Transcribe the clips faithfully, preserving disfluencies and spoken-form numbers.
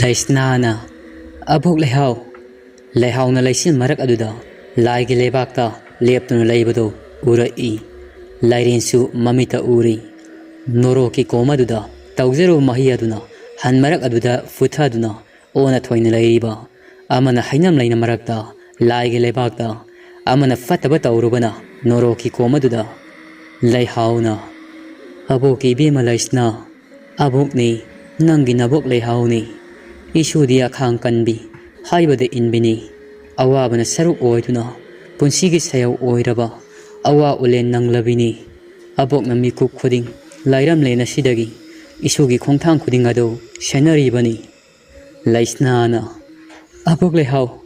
ꯂꯩꯁꯅꯥꯅ, "ꯑꯕꯣꯛ ꯂꯩꯍꯥꯎ!" ꯂꯩꯍꯥꯎꯅ ꯂꯩꯆꯤꯜ ꯃꯔꯛ ꯑꯗꯨꯗ ꯂꯥꯏꯒꯤ ꯂꯩꯕꯥꯛꯇ ꯂꯦꯞꯇꯨꯅ ꯂꯩꯕꯗꯨ ꯎꯔꯛꯏ꯫ ꯂꯥꯏꯔꯦꯟꯁꯨ ꯃꯃꯤꯠꯇ ꯎꯔꯤ꯫ ꯅꯣꯔꯣꯛꯀꯤ ꯀꯣꯝ ꯑꯗꯨꯗ ꯇꯧꯖꯔꯨꯕ ꯃꯍꯩ ꯑꯗꯨꯅ ꯍꯟ ꯃꯔꯛ ꯑꯗꯨꯗ ꯐꯨꯊꯗꯨꯅ ꯑꯣꯟꯅ ꯊꯣꯏꯅ ꯂꯩꯔꯤꯕ, ꯑꯃꯅ ꯍꯩꯅꯝ ꯂꯩꯅ ꯃꯔꯛꯇ ꯂꯥꯏꯒꯤ ꯂꯩꯕꯥꯛꯇ, ꯑꯃꯅ ꯐꯠꯇꯕ ꯇꯧꯔꯨꯕꯅ ꯅꯣꯔꯣꯛꯀꯤ ꯀꯣꯝ ꯑꯗꯨꯗ꯫ ꯂꯩꯍꯥꯎꯅ, "ꯑꯕꯣꯛꯀꯤ ꯏꯕꯦꯝꯃ ꯂꯩꯁꯅꯥ, ꯑꯕꯣꯛꯅꯤ, ꯅꯪꯒꯤ ꯅꯕꯣꯛ ꯂꯩꯍꯥꯎꯅꯤ꯫ ꯏꯁꯨꯗꯤ ꯑꯈꯥꯡ ꯀꯟꯕꯤ, ꯍꯥꯏꯕꯗ ꯏꯟꯕꯤꯅꯤ꯫ ꯑꯋꯥꯕꯅ ꯁꯔꯨꯛ ꯑꯣꯏꯗꯨꯅ ꯄꯨꯟꯁꯤꯒꯤ ꯁꯩꯍꯧ ꯑꯣꯏꯔꯕ ꯑꯋꯥ ꯎꯂꯦꯟ ꯅꯪꯂꯕꯤꯅꯤ꯫ ꯑꯕꯣꯛꯅ ꯃꯤꯀꯨꯞ ꯈꯨꯗꯤꯡ ꯂꯥꯏꯔꯝꯂꯦꯟ ꯑꯁꯤꯗꯒꯤ ꯏꯁꯨꯒꯤ ꯈꯣꯡꯊꯥꯡ ꯈꯨꯗꯤꯡ ꯑꯗꯨ ꯁꯦꯟꯅꯔꯤꯕꯅꯤ꯫" ꯂꯩꯁꯅꯥꯅ, "ꯑꯕꯣꯛ ꯂꯩꯍꯥꯎ,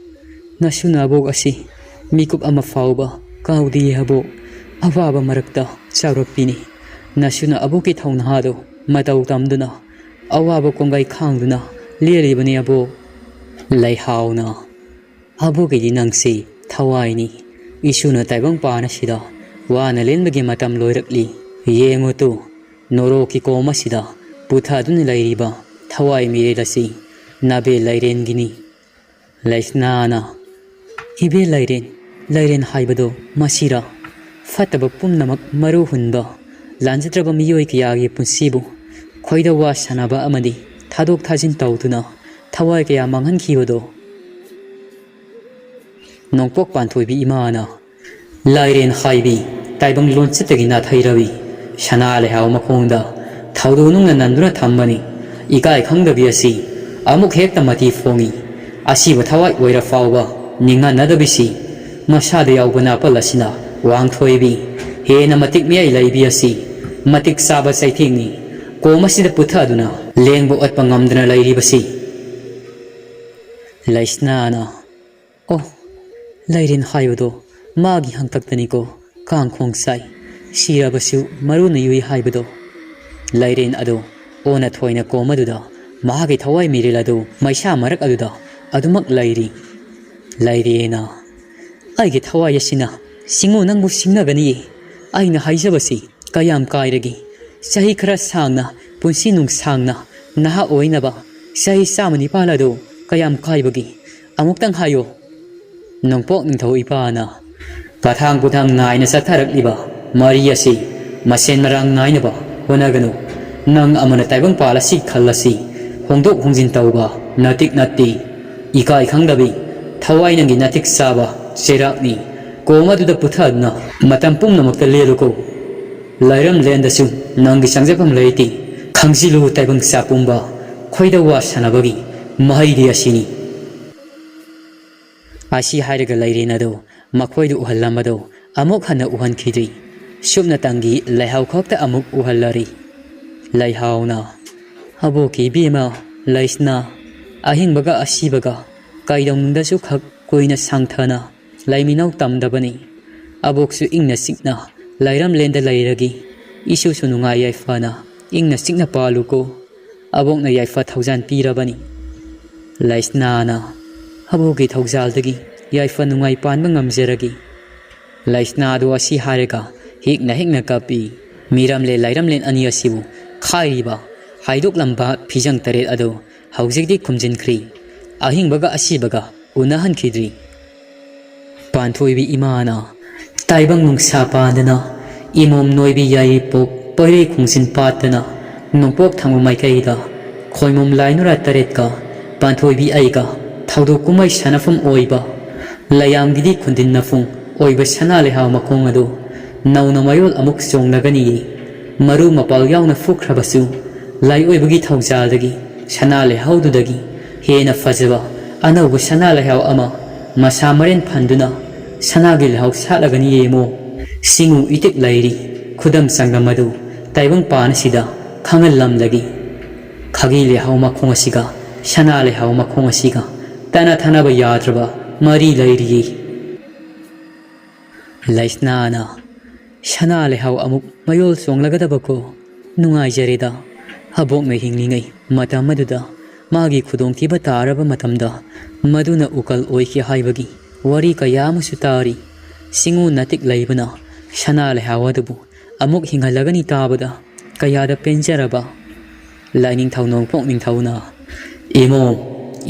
ꯅꯁꯨꯅ ꯑꯕꯣꯛ ꯑꯁꯤ ꯃꯤꯀꯨꯞ ꯑꯃ ꯐꯥꯎꯕ ꯀꯥꯎꯗꯦ ꯑꯕꯣꯛ꯫ ꯑꯋꯥꯕ ꯃꯔꯛꯇ ꯆꯥꯎꯔꯛꯄꯤꯅꯤ꯫ ꯅꯁꯨꯅ ꯑꯕꯣꯛꯀꯤ ꯊꯧꯅꯥꯗꯨ ꯃꯇꯧ ꯇꯝꯗꯨꯅ ꯑꯋꯥꯕ ꯀꯣꯡꯒꯥꯏ ꯈꯥꯡꯗꯨꯅ ꯂꯦꯜꯂꯤꯕꯅꯤ ꯑꯕꯣꯛ꯫" ꯂꯩꯍꯥꯎꯅ, "ꯑꯕꯣꯛꯀꯤꯗꯤ ꯅꯪꯁꯤ ꯊꯋꯥꯏꯅꯤ꯫ ꯏꯁꯨꯅ ꯇꯥꯏꯕꯪ ꯄꯥꯟ ꯑꯁꯤꯗ ꯋꯥꯅ ꯂꯦꯟꯕꯒꯤ ꯃꯇꯝ ꯂꯣꯏꯔꯛꯂꯤ꯫ ꯌꯦꯡꯉꯨ ꯇꯨ, ꯅꯣꯔꯣꯛꯀꯤ ꯀꯣꯝ ꯑꯁꯤꯗ ꯄꯨꯊꯗꯨꯅ ꯂꯩꯔꯤꯕ ꯊꯋꯥꯏ ꯃꯤꯔꯦꯜ ꯑꯁꯤ ꯅꯥꯕꯦꯜ ꯂꯥꯏꯔꯦꯟꯒꯤꯅꯤ꯫" ꯂꯩꯁꯅꯥꯅ, "ꯏꯕꯦꯜ ꯂꯥꯏꯔꯦꯟ, ꯂꯥꯏꯔꯦꯟ ꯍꯥꯏꯕꯗꯣ ꯃꯁꯤꯔꯥ? ꯐꯠꯇꯕ ꯄꯨꯝꯅꯃꯛ ꯃꯔꯨ ꯍꯨꯟꯕ, ꯂꯥꯟꯖꯗ꯭ꯔꯕ ꯃꯤꯑꯣꯏ ꯀꯌꯥꯒꯤ ꯄꯨꯟꯁꯤꯕꯨ ꯈꯣꯏꯗ ꯋꯥ ꯁꯥꯟꯅꯕ ꯑꯃꯗꯤ ꯊꯥꯗꯣꯛ ꯊꯥꯖꯤꯟ ꯇꯧꯗꯨꯅ ꯊꯋꯥꯏ ꯀꯌꯥ ꯃꯥꯡꯍꯟꯈꯤꯕꯗꯣ꯫" ꯅꯣꯡꯄꯣꯛ ꯄꯥꯟꯊꯣꯏꯕꯤ ꯏꯃꯥꯅ, "ꯂꯥꯏꯔꯦꯟ ꯍꯥꯏꯕꯤ, ꯇꯥꯏꯕꯪ ꯂꯣꯟꯆꯠꯇꯒꯤ ꯅꯥꯊꯩꯔꯕꯤ, ꯁꯅꯥ ꯂꯩꯍꯥꯎ ꯃꯈꯣꯡꯗ ꯊꯧꯗꯣ ꯅꯨꯡꯅ ꯅꯟꯗꯨꯅ ꯊꯝꯕꯅꯤ꯫ ꯏꯀꯥꯏ ꯈꯪꯗꯕꯤ ꯑꯁꯤ ꯑꯃꯨꯛ ꯍꯦꯛꯇ ꯃꯇꯤ ꯐꯣꯡꯏ꯫ ꯑꯁꯤꯕ ꯊꯋꯥꯏ ꯑꯣꯏꯔ ꯐꯥꯎꯕ ꯅꯤꯡꯍꯟꯅꯗꯕꯤꯁꯤ, ꯃꯁꯥꯗ ꯌꯥꯎꯕ ꯅꯥꯄꯜ ꯑꯁꯤꯅ ꯋꯥꯡꯊꯣꯏꯕꯤ, ꯍꯦꯟꯅ ꯃꯇꯤꯛ ꯃꯌꯥꯏ ꯂꯩꯕꯤ ꯑꯁꯤ ꯃꯇꯤꯛ ꯆꯥꯕ ꯆꯩꯊꯦꯡꯅꯤ꯫ ꯀꯣꯝ ꯑꯁꯤꯗ ꯄꯨꯊꯗꯨꯅ ꯂꯦꯡꯕ ꯑꯣꯠꯄ ꯉꯝꯗꯅ ꯂꯩꯔꯤꯕꯁꯤ꯫" ꯂꯩꯁꯅꯥꯅ, "ꯑꯣ, ꯂꯥꯏꯔꯦꯟ ꯍꯥꯏꯕꯗꯣ ꯃꯥꯒꯤ ꯍꯪꯇꯛꯇꯅꯤꯀꯣ ꯀꯥꯡꯈꯣꯡ ꯆꯥꯏ, ꯁꯤꯔꯕꯁꯨ ꯃꯔꯨꯅ ꯌꯨꯏ ꯍꯥꯏꯕꯗꯣ꯫" ꯂꯥꯏꯔꯦꯟ ꯑꯗꯨ ꯑꯣꯟꯅ ꯊꯣꯏꯅ ꯀꯣꯝ ꯑꯗꯨꯗ ꯃꯍꯥꯛꯀꯤ ꯊꯋꯥꯏ ꯃꯤꯔꯦꯜ ꯑꯗꯨ ꯃꯩꯁꯥ ꯃꯔꯛ ꯑꯗꯨꯗ ꯑꯗꯨꯃꯛ ꯂꯩꯔꯤ꯫ ꯂꯥꯏꯔꯦꯟꯅ, "ꯑꯩꯒꯤ ꯊꯋꯥꯏ ꯑꯁꯤꯅ ꯁꯤꯡꯉꯨ ꯅꯪꯕꯨ ꯁꯤꯡꯅꯒꯅꯤꯌꯦ꯫ ꯑꯩꯅ ꯍꯥꯏꯖꯕꯁꯤ ꯀꯌꯥꯝ ꯀꯥꯏꯔꯒꯦ? ꯆꯍꯤ ꯈꯔ ꯁꯥꯡꯅ, ꯄꯨꯟꯁꯤ ꯅꯨꯡꯁꯥꯡꯅ ꯅꯍꯥ ꯑꯣꯏꯅꯕ ꯆꯍꯤ ꯆꯥꯝꯃ ꯅꯤꯄꯥꯜ ꯑꯗꯨ ꯀꯌꯥꯝ ꯀꯥꯏꯕꯒꯦ? ꯑꯃꯨꯛꯇꯪ ꯍꯥꯏꯌꯨ꯫ ꯅꯣꯡꯄꯣꯛ ꯅꯤꯡꯊꯧ ꯏꯄꯥꯅ ꯄꯊꯥꯡ ꯄꯨꯊꯥꯡ ꯅꯥꯏꯅ ꯆꯠꯊꯔꯛꯂꯤꯕ ꯃꯔꯤ ꯑꯁꯤ ꯃꯁꯦꯟ ꯃꯔꯥꯡ ꯅꯥꯏꯅꯕ ꯍꯣꯠꯅꯒꯅꯨ꯫ ꯅꯪ ꯑꯃꯅ ꯇꯥꯏꯕꯪꯄꯥꯜ ꯑꯁꯤ ꯈꯜ ꯑꯁꯤ ꯍꯣꯡꯗꯣꯛ ꯍꯣꯡꯖꯤꯟ ꯇꯧꯕ ꯅꯥꯇꯤꯛ ꯅꯠꯇꯦ꯫ ꯏꯀꯥꯏ ꯈꯪꯗꯕꯤ, ꯊꯋꯥꯏ ꯅꯪꯒꯤ ꯅꯥꯇꯤꯛ ꯆꯥꯕ ꯆꯩꯔꯥꯛꯅꯤ꯫ ꯀꯣꯝ ꯑꯗꯨꯗ ꯄꯨꯊꯗꯨꯅ ꯃꯇꯝ ꯄꯨꯝꯅꯃꯛꯇ ꯂꯦꯜꯂꯨꯀꯣ꯫ ꯂꯥꯏꯔꯝ ꯂꯦꯟꯗꯁꯨ ꯅꯪꯒꯤ ꯆꯪꯖꯐꯝ ꯂꯩꯇꯦ꯫ ꯈꯪꯖꯤꯜꯂꯨ ꯇꯥꯏꯕꯪ ꯆꯥꯛ ꯄꯨꯝꯕ, ꯈꯣꯏꯗꯧ ꯋꯥ ꯁꯥꯟꯅꯕꯒꯤ ꯃꯍꯩꯗꯤ ꯑꯁꯤꯅꯤ꯫ ꯑꯁꯤ ꯍꯥꯏꯔꯒ ꯂꯩꯔꯦꯟ ꯑꯗꯨ ꯃꯈꯣꯏꯗ ꯎꯍꯜꯂꯝꯕꯗꯨ ꯑꯃꯨꯛ ꯍꯟꯅ ꯎꯍꯟꯈꯤꯗ꯭ꯔꯤ꯫ ꯁꯨꯞꯅꯇꯪꯒꯤ ꯂꯩꯍꯥꯎ ꯈꯛꯇ ꯑꯃꯨꯛ ꯎꯍꯜꯂꯔꯤ꯫ ꯂꯩꯍꯥꯎꯅ, "ꯑꯕꯣꯛꯀꯤ ꯏꯕꯦꯝꯃ ꯂꯩꯁꯅꯥ, ꯑꯍꯤꯡꯕꯒ ꯑꯁꯤꯕꯒ ꯀꯩꯗꯧꯅꯨꯡꯗꯁꯨ ꯈꯛ ꯀꯨꯏꯅ ꯁꯥꯡꯊꯅ ꯂꯩꯃꯤꯟꯅꯧ ꯇꯝꯗꯕꯅꯤ꯫ ꯑꯕꯣꯛꯁꯨ ꯏꯪꯅ ꯆꯤꯛꯅ ꯂꯩꯔꯝꯂꯦꯟꯗ ꯂꯩꯔꯒꯤ, ꯏꯁꯨꯁꯨ ꯅꯨꯡꯉꯥꯏ ꯌꯥꯏꯐꯅ ꯏꯪꯅ ꯆꯤꯛꯅ ꯄꯥꯜꯂꯨꯀꯣ꯫" ꯑꯕꯣꯛꯅ ꯌꯥꯏꯐ ꯊꯧꯖꯥꯟ ꯄꯤꯔꯕꯅꯤ꯫ ꯂꯩꯁꯅꯥꯅ, "ꯑꯕꯣꯛꯀꯤ ꯊꯧꯖꯥꯜꯗꯒꯤ ꯌꯥꯏꯐ ꯅꯨꯡꯉꯥꯏ ꯄꯥꯟꯕ ꯉꯝꯖꯔꯒꯦ꯫" ꯂꯩꯁꯅꯥꯗꯨ ꯑꯁꯤ ꯍꯥꯏꯔꯒ ꯍꯤꯛꯅ ꯍꯤꯛꯅ ꯀꯞꯄꯤ꯫ ꯃꯤꯔꯝꯂꯦ ꯂꯩꯔꯝꯂꯦꯟ ꯑꯅꯤ ꯑꯁꯤꯕꯨ ꯈꯥꯏꯔꯤꯕ ꯍꯥꯏꯗꯣꯛꯂꯝꯕ ꯐꯤꯖꯪ ꯇꯔꯦꯠ ꯑꯗꯨ ꯍꯧꯖꯤꯛꯇꯤ ꯈꯨꯝꯖꯤꯟꯈ꯭ꯔꯤ꯫ ꯑꯍꯤꯡꯕꯒ ꯑꯁꯤꯕꯒ ꯎꯅꯍꯟꯈꯤꯗ꯭ꯔꯤ꯫ ꯄꯥꯟꯊꯣꯏꯕꯤ ꯏꯃꯥꯅ, "ꯇꯥꯏꯕꯪ ꯅꯨꯡꯁꯥ ꯄꯥꯟꯗꯅ, ꯏꯃꯣꯝ ꯅꯣꯏꯕꯤ ꯌꯥꯏꯔꯤꯄꯣꯛ ꯄꯣꯏꯔꯩ ꯈꯣꯡꯖꯤꯟ ꯄꯥꯠꯇꯅ, ꯅꯣꯡꯄꯣꯛ ꯊꯪꯕ ꯃꯥꯏꯀꯩꯗ ꯈꯣꯏꯃꯣꯝ ꯂꯥꯏꯅꯨꯔꯥ ꯇꯔꯦꯠꯀ ꯄꯥꯟꯊꯣꯏꯕꯤ ꯑꯩꯒ ꯊꯧꯗꯣꯛ ꯀꯨꯝꯍꯩ ꯁꯥꯟꯅꯐꯝ ꯑꯣꯏꯕ ꯂꯩꯌꯥꯝꯒꯤꯗꯤ ꯈꯨꯟꯗꯤꯟꯅꯐꯝ ꯑꯣꯏꯕ ꯁꯅꯥ ꯂꯩꯍꯥꯎ ꯃꯈꯣꯡ ꯑꯗꯨ ꯅꯧꯅ ꯃꯌꯣꯜ ꯑꯃꯨꯛ ꯆꯣꯡꯂꯒꯅꯤꯌꯦ꯫ ꯃꯔꯨ ꯃꯄꯥꯜ ꯌꯥꯎꯅ ꯐꯨꯈ꯭ꯔꯕꯁꯨ ꯂꯥꯏꯑꯣꯏꯕꯒꯤ ꯊꯧꯖꯥꯜꯗꯒꯤ ꯁꯅꯥ ꯂꯩꯍꯥꯎꯗꯨꯗꯒꯤ ꯍꯦꯟꯅ ꯐꯖꯕ ꯑꯅꯧꯕ ꯁꯅꯥ ꯂꯩꯍꯥꯎ ꯑꯃ ꯃꯁꯥ ꯃꯔꯦꯟ ꯐꯟꯗꯨꯅ ꯁꯅꯥꯒꯤ ꯂꯩꯍꯥꯎ ꯁꯥꯠꯂꯒꯅꯤ ꯌꯦꯡꯉꯣ꯫ ꯁꯤꯡꯎ ꯏꯇꯤꯛ ꯂꯩꯔꯤ ꯈꯨꯗꯝ ꯆꯥꯡꯗꯝ ꯑꯗꯨ ꯇꯥꯏꯕꯪ ꯄꯥꯟ ꯑꯁꯤꯗ ꯈꯪꯍꯜꯂꯝꯂꯒꯦ꯫ ꯈꯥꯒꯤ ꯂꯩꯍꯥꯎ ꯃꯈꯣꯡ ꯑꯁꯤꯒ ꯁꯅꯥ ꯂꯩꯍꯥꯎ ꯃꯈꯣꯡ ꯑꯁꯤꯒ ꯇꯠꯅ ꯊꯥꯅꯕ ꯌꯥꯗ꯭ꯔꯕ ꯃꯔꯤ ꯂꯩꯔꯤꯌꯦ꯫" ꯂꯩꯁꯅꯥꯅ, "ꯁꯅꯥ ꯂꯩꯍꯥꯎ ꯑꯃꯨꯛ ꯃꯌꯣꯜ ꯆꯣꯡꯂꯒꯗꯕꯀꯣ꯫ ꯅꯨꯡꯉꯥꯏꯖꯔꯦꯗ꯫ ꯑꯕꯣꯛꯅ ꯍꯤꯡꯂꯤꯉꯩ ꯃꯇꯝ ꯑꯗꯨꯗ ꯃꯥꯒꯤ ꯈꯨꯗꯣꯡꯊꯤꯕ ꯇꯥꯔꯕ ꯃꯇꯝꯗ ꯃꯗꯨꯅ ꯎꯀꯜ ꯑꯣꯏꯈꯤ ꯍꯥꯏꯕꯒꯤ ꯋꯥꯔꯤ ꯀꯌꯥ ꯑꯃꯁꯨ ꯇꯥꯔꯤ꯫ ꯁꯤꯡꯎ ꯅꯥꯇꯤꯛ ꯂꯩꯕꯅ ꯁꯅꯥ ꯂꯩꯍꯥꯎ ꯑꯗꯨꯕꯨ ꯑꯃꯨꯛ ꯍꯤꯡꯍꯜꯂꯒꯅꯤ ꯇꯥꯕꯗ ꯀꯌꯥꯗ ꯄꯦꯟꯖꯔꯕ꯫" ꯂꯥꯏꯅꯤꯡꯊꯧ ꯅꯣꯡꯄꯣꯛ ꯅꯤꯡꯊꯧꯅ, "ꯏꯃꯣꯝ,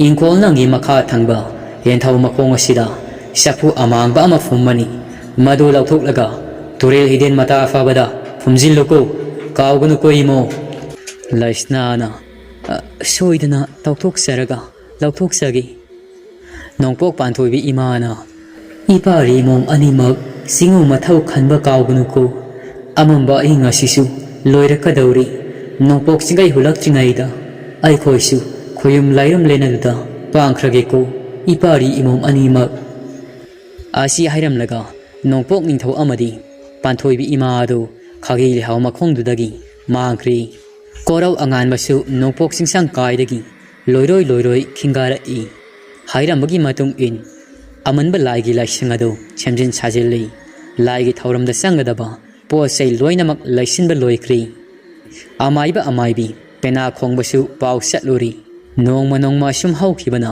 ꯏꯪꯈꯣꯜ ꯅꯪꯒꯤ ꯃꯈꯥ ꯊꯪꯕ ꯌꯦꯟꯊꯧ ꯃꯈꯣꯡ ꯑꯁꯤꯗ ꯆꯐꯨ ꯑꯃꯥꯡꯕ ꯑꯃ ꯐꯨꯝꯃꯅꯤ꯫ ꯃꯗꯨ ꯂꯧꯊꯣꯛꯂꯒ ꯇꯨꯔꯦꯜ ꯍꯤꯗꯦꯟ ꯃꯇꯥ ꯐꯕꯗ ꯐꯨꯝꯖꯤꯜꯂꯨꯀꯣ꯫ ꯀꯥꯎꯒꯅꯨꯀꯣ ꯏꯃꯣꯝ꯫" ꯂꯩꯁꯅꯥꯅ, "ꯑ, ꯁꯣꯏꯗꯅ ꯂꯧꯊꯣꯛꯆꯔꯒ, ꯂꯧꯊꯣꯛꯆꯒꯦ꯫" ꯅꯣꯡꯄꯣꯛ ꯄꯥꯟꯊꯣꯏꯕꯤ ꯏꯃꯥꯅ, "ꯏꯄꯥꯔꯤ ꯏꯃꯣꯝ ꯑꯅꯤꯃꯛ ꯆꯤꯡꯉꯨ ꯃꯊꯧ ꯈꯟꯕ ꯀꯥꯎꯒꯅꯨꯀꯣ꯫ ꯑꯃꯝꯕ ꯑꯍꯤꯡ ꯑꯁꯤꯁꯨ ꯂꯣꯏꯔꯛꯀꯗꯧꯔꯤ꯫ ꯅꯣꯡꯄꯣꯛ ꯆꯤꯡꯒꯩ ꯍꯨꯜꯂꯛꯇ꯭ꯔꯤꯉꯩꯗ ꯑꯩꯈꯣꯏꯁꯨ ꯈꯣꯌꯨꯝ ꯂꯥꯏꯔꯨꯝ ꯂꯦꯟꯅꯗꯨꯗ ꯄꯥꯡꯈ꯭ꯔꯒꯦꯀꯣ, ꯏꯄꯥꯔꯤ ꯏꯃꯣꯝ ꯑꯅꯤꯃꯛ꯫" ꯑꯁꯤ ꯍꯥꯏꯔꯝꯂꯒ ꯅꯣꯡꯄꯣꯛ ꯅꯤꯡꯊꯧ ꯑꯃꯗꯤ ꯄꯥꯟꯊꯣꯏꯕꯤ ꯏꯃꯥ ꯑꯗꯨ ꯈꯥꯒꯤ ꯂꯩꯍꯥꯎ ꯃꯈꯣꯡꯗꯨꯗꯒꯤ ꯃꯥꯡꯈ꯭ꯔꯤ꯫ ꯀꯣꯔꯧ ꯑꯉꯥꯟꯕꯁꯨ ꯅꯣꯡꯄꯣꯛ ꯆꯤꯡꯁꯥꯡ ꯀꯥꯏꯗꯒꯤ ꯂꯣꯏꯔꯣꯏ ꯂꯣꯏꯔꯣꯏ ꯈꯤꯡꯒꯥꯔꯛꯏ꯫ ꯍꯥꯏꯔꯝꯕꯒꯤ ꯃꯇꯨꯡ ꯏꯟ ꯑꯃꯟꯕ ꯂꯥꯏꯒꯤ ꯂꯥꯏꯁꯪ ꯑꯗꯨ ꯁꯦꯝꯖꯤꯟ ꯁꯥꯖꯤꯜꯂꯤ꯫ ꯂꯥꯏꯒꯤ ꯊꯧꯔꯝꯗ ꯆꯪꯒꯗꯕ ꯄꯣꯠ ꯆꯩ ꯂꯣꯏꯅꯃꯛ ꯂꯩꯁꯤꯟꯕ ꯂꯣꯏꯈ꯭ꯔꯤ꯫ ꯑꯃꯥꯏꯕ ꯑꯃꯥꯏꯕꯤ ꯄꯦꯅꯥ ꯈꯣꯡꯕꯁꯨ ꯄꯥꯎ ꯆꯠꯂꯨꯔꯤ꯫ ꯅꯣꯡꯃ ꯅꯣꯡꯃ ꯁꯨꯝ ꯍꯧꯈꯤꯕꯅ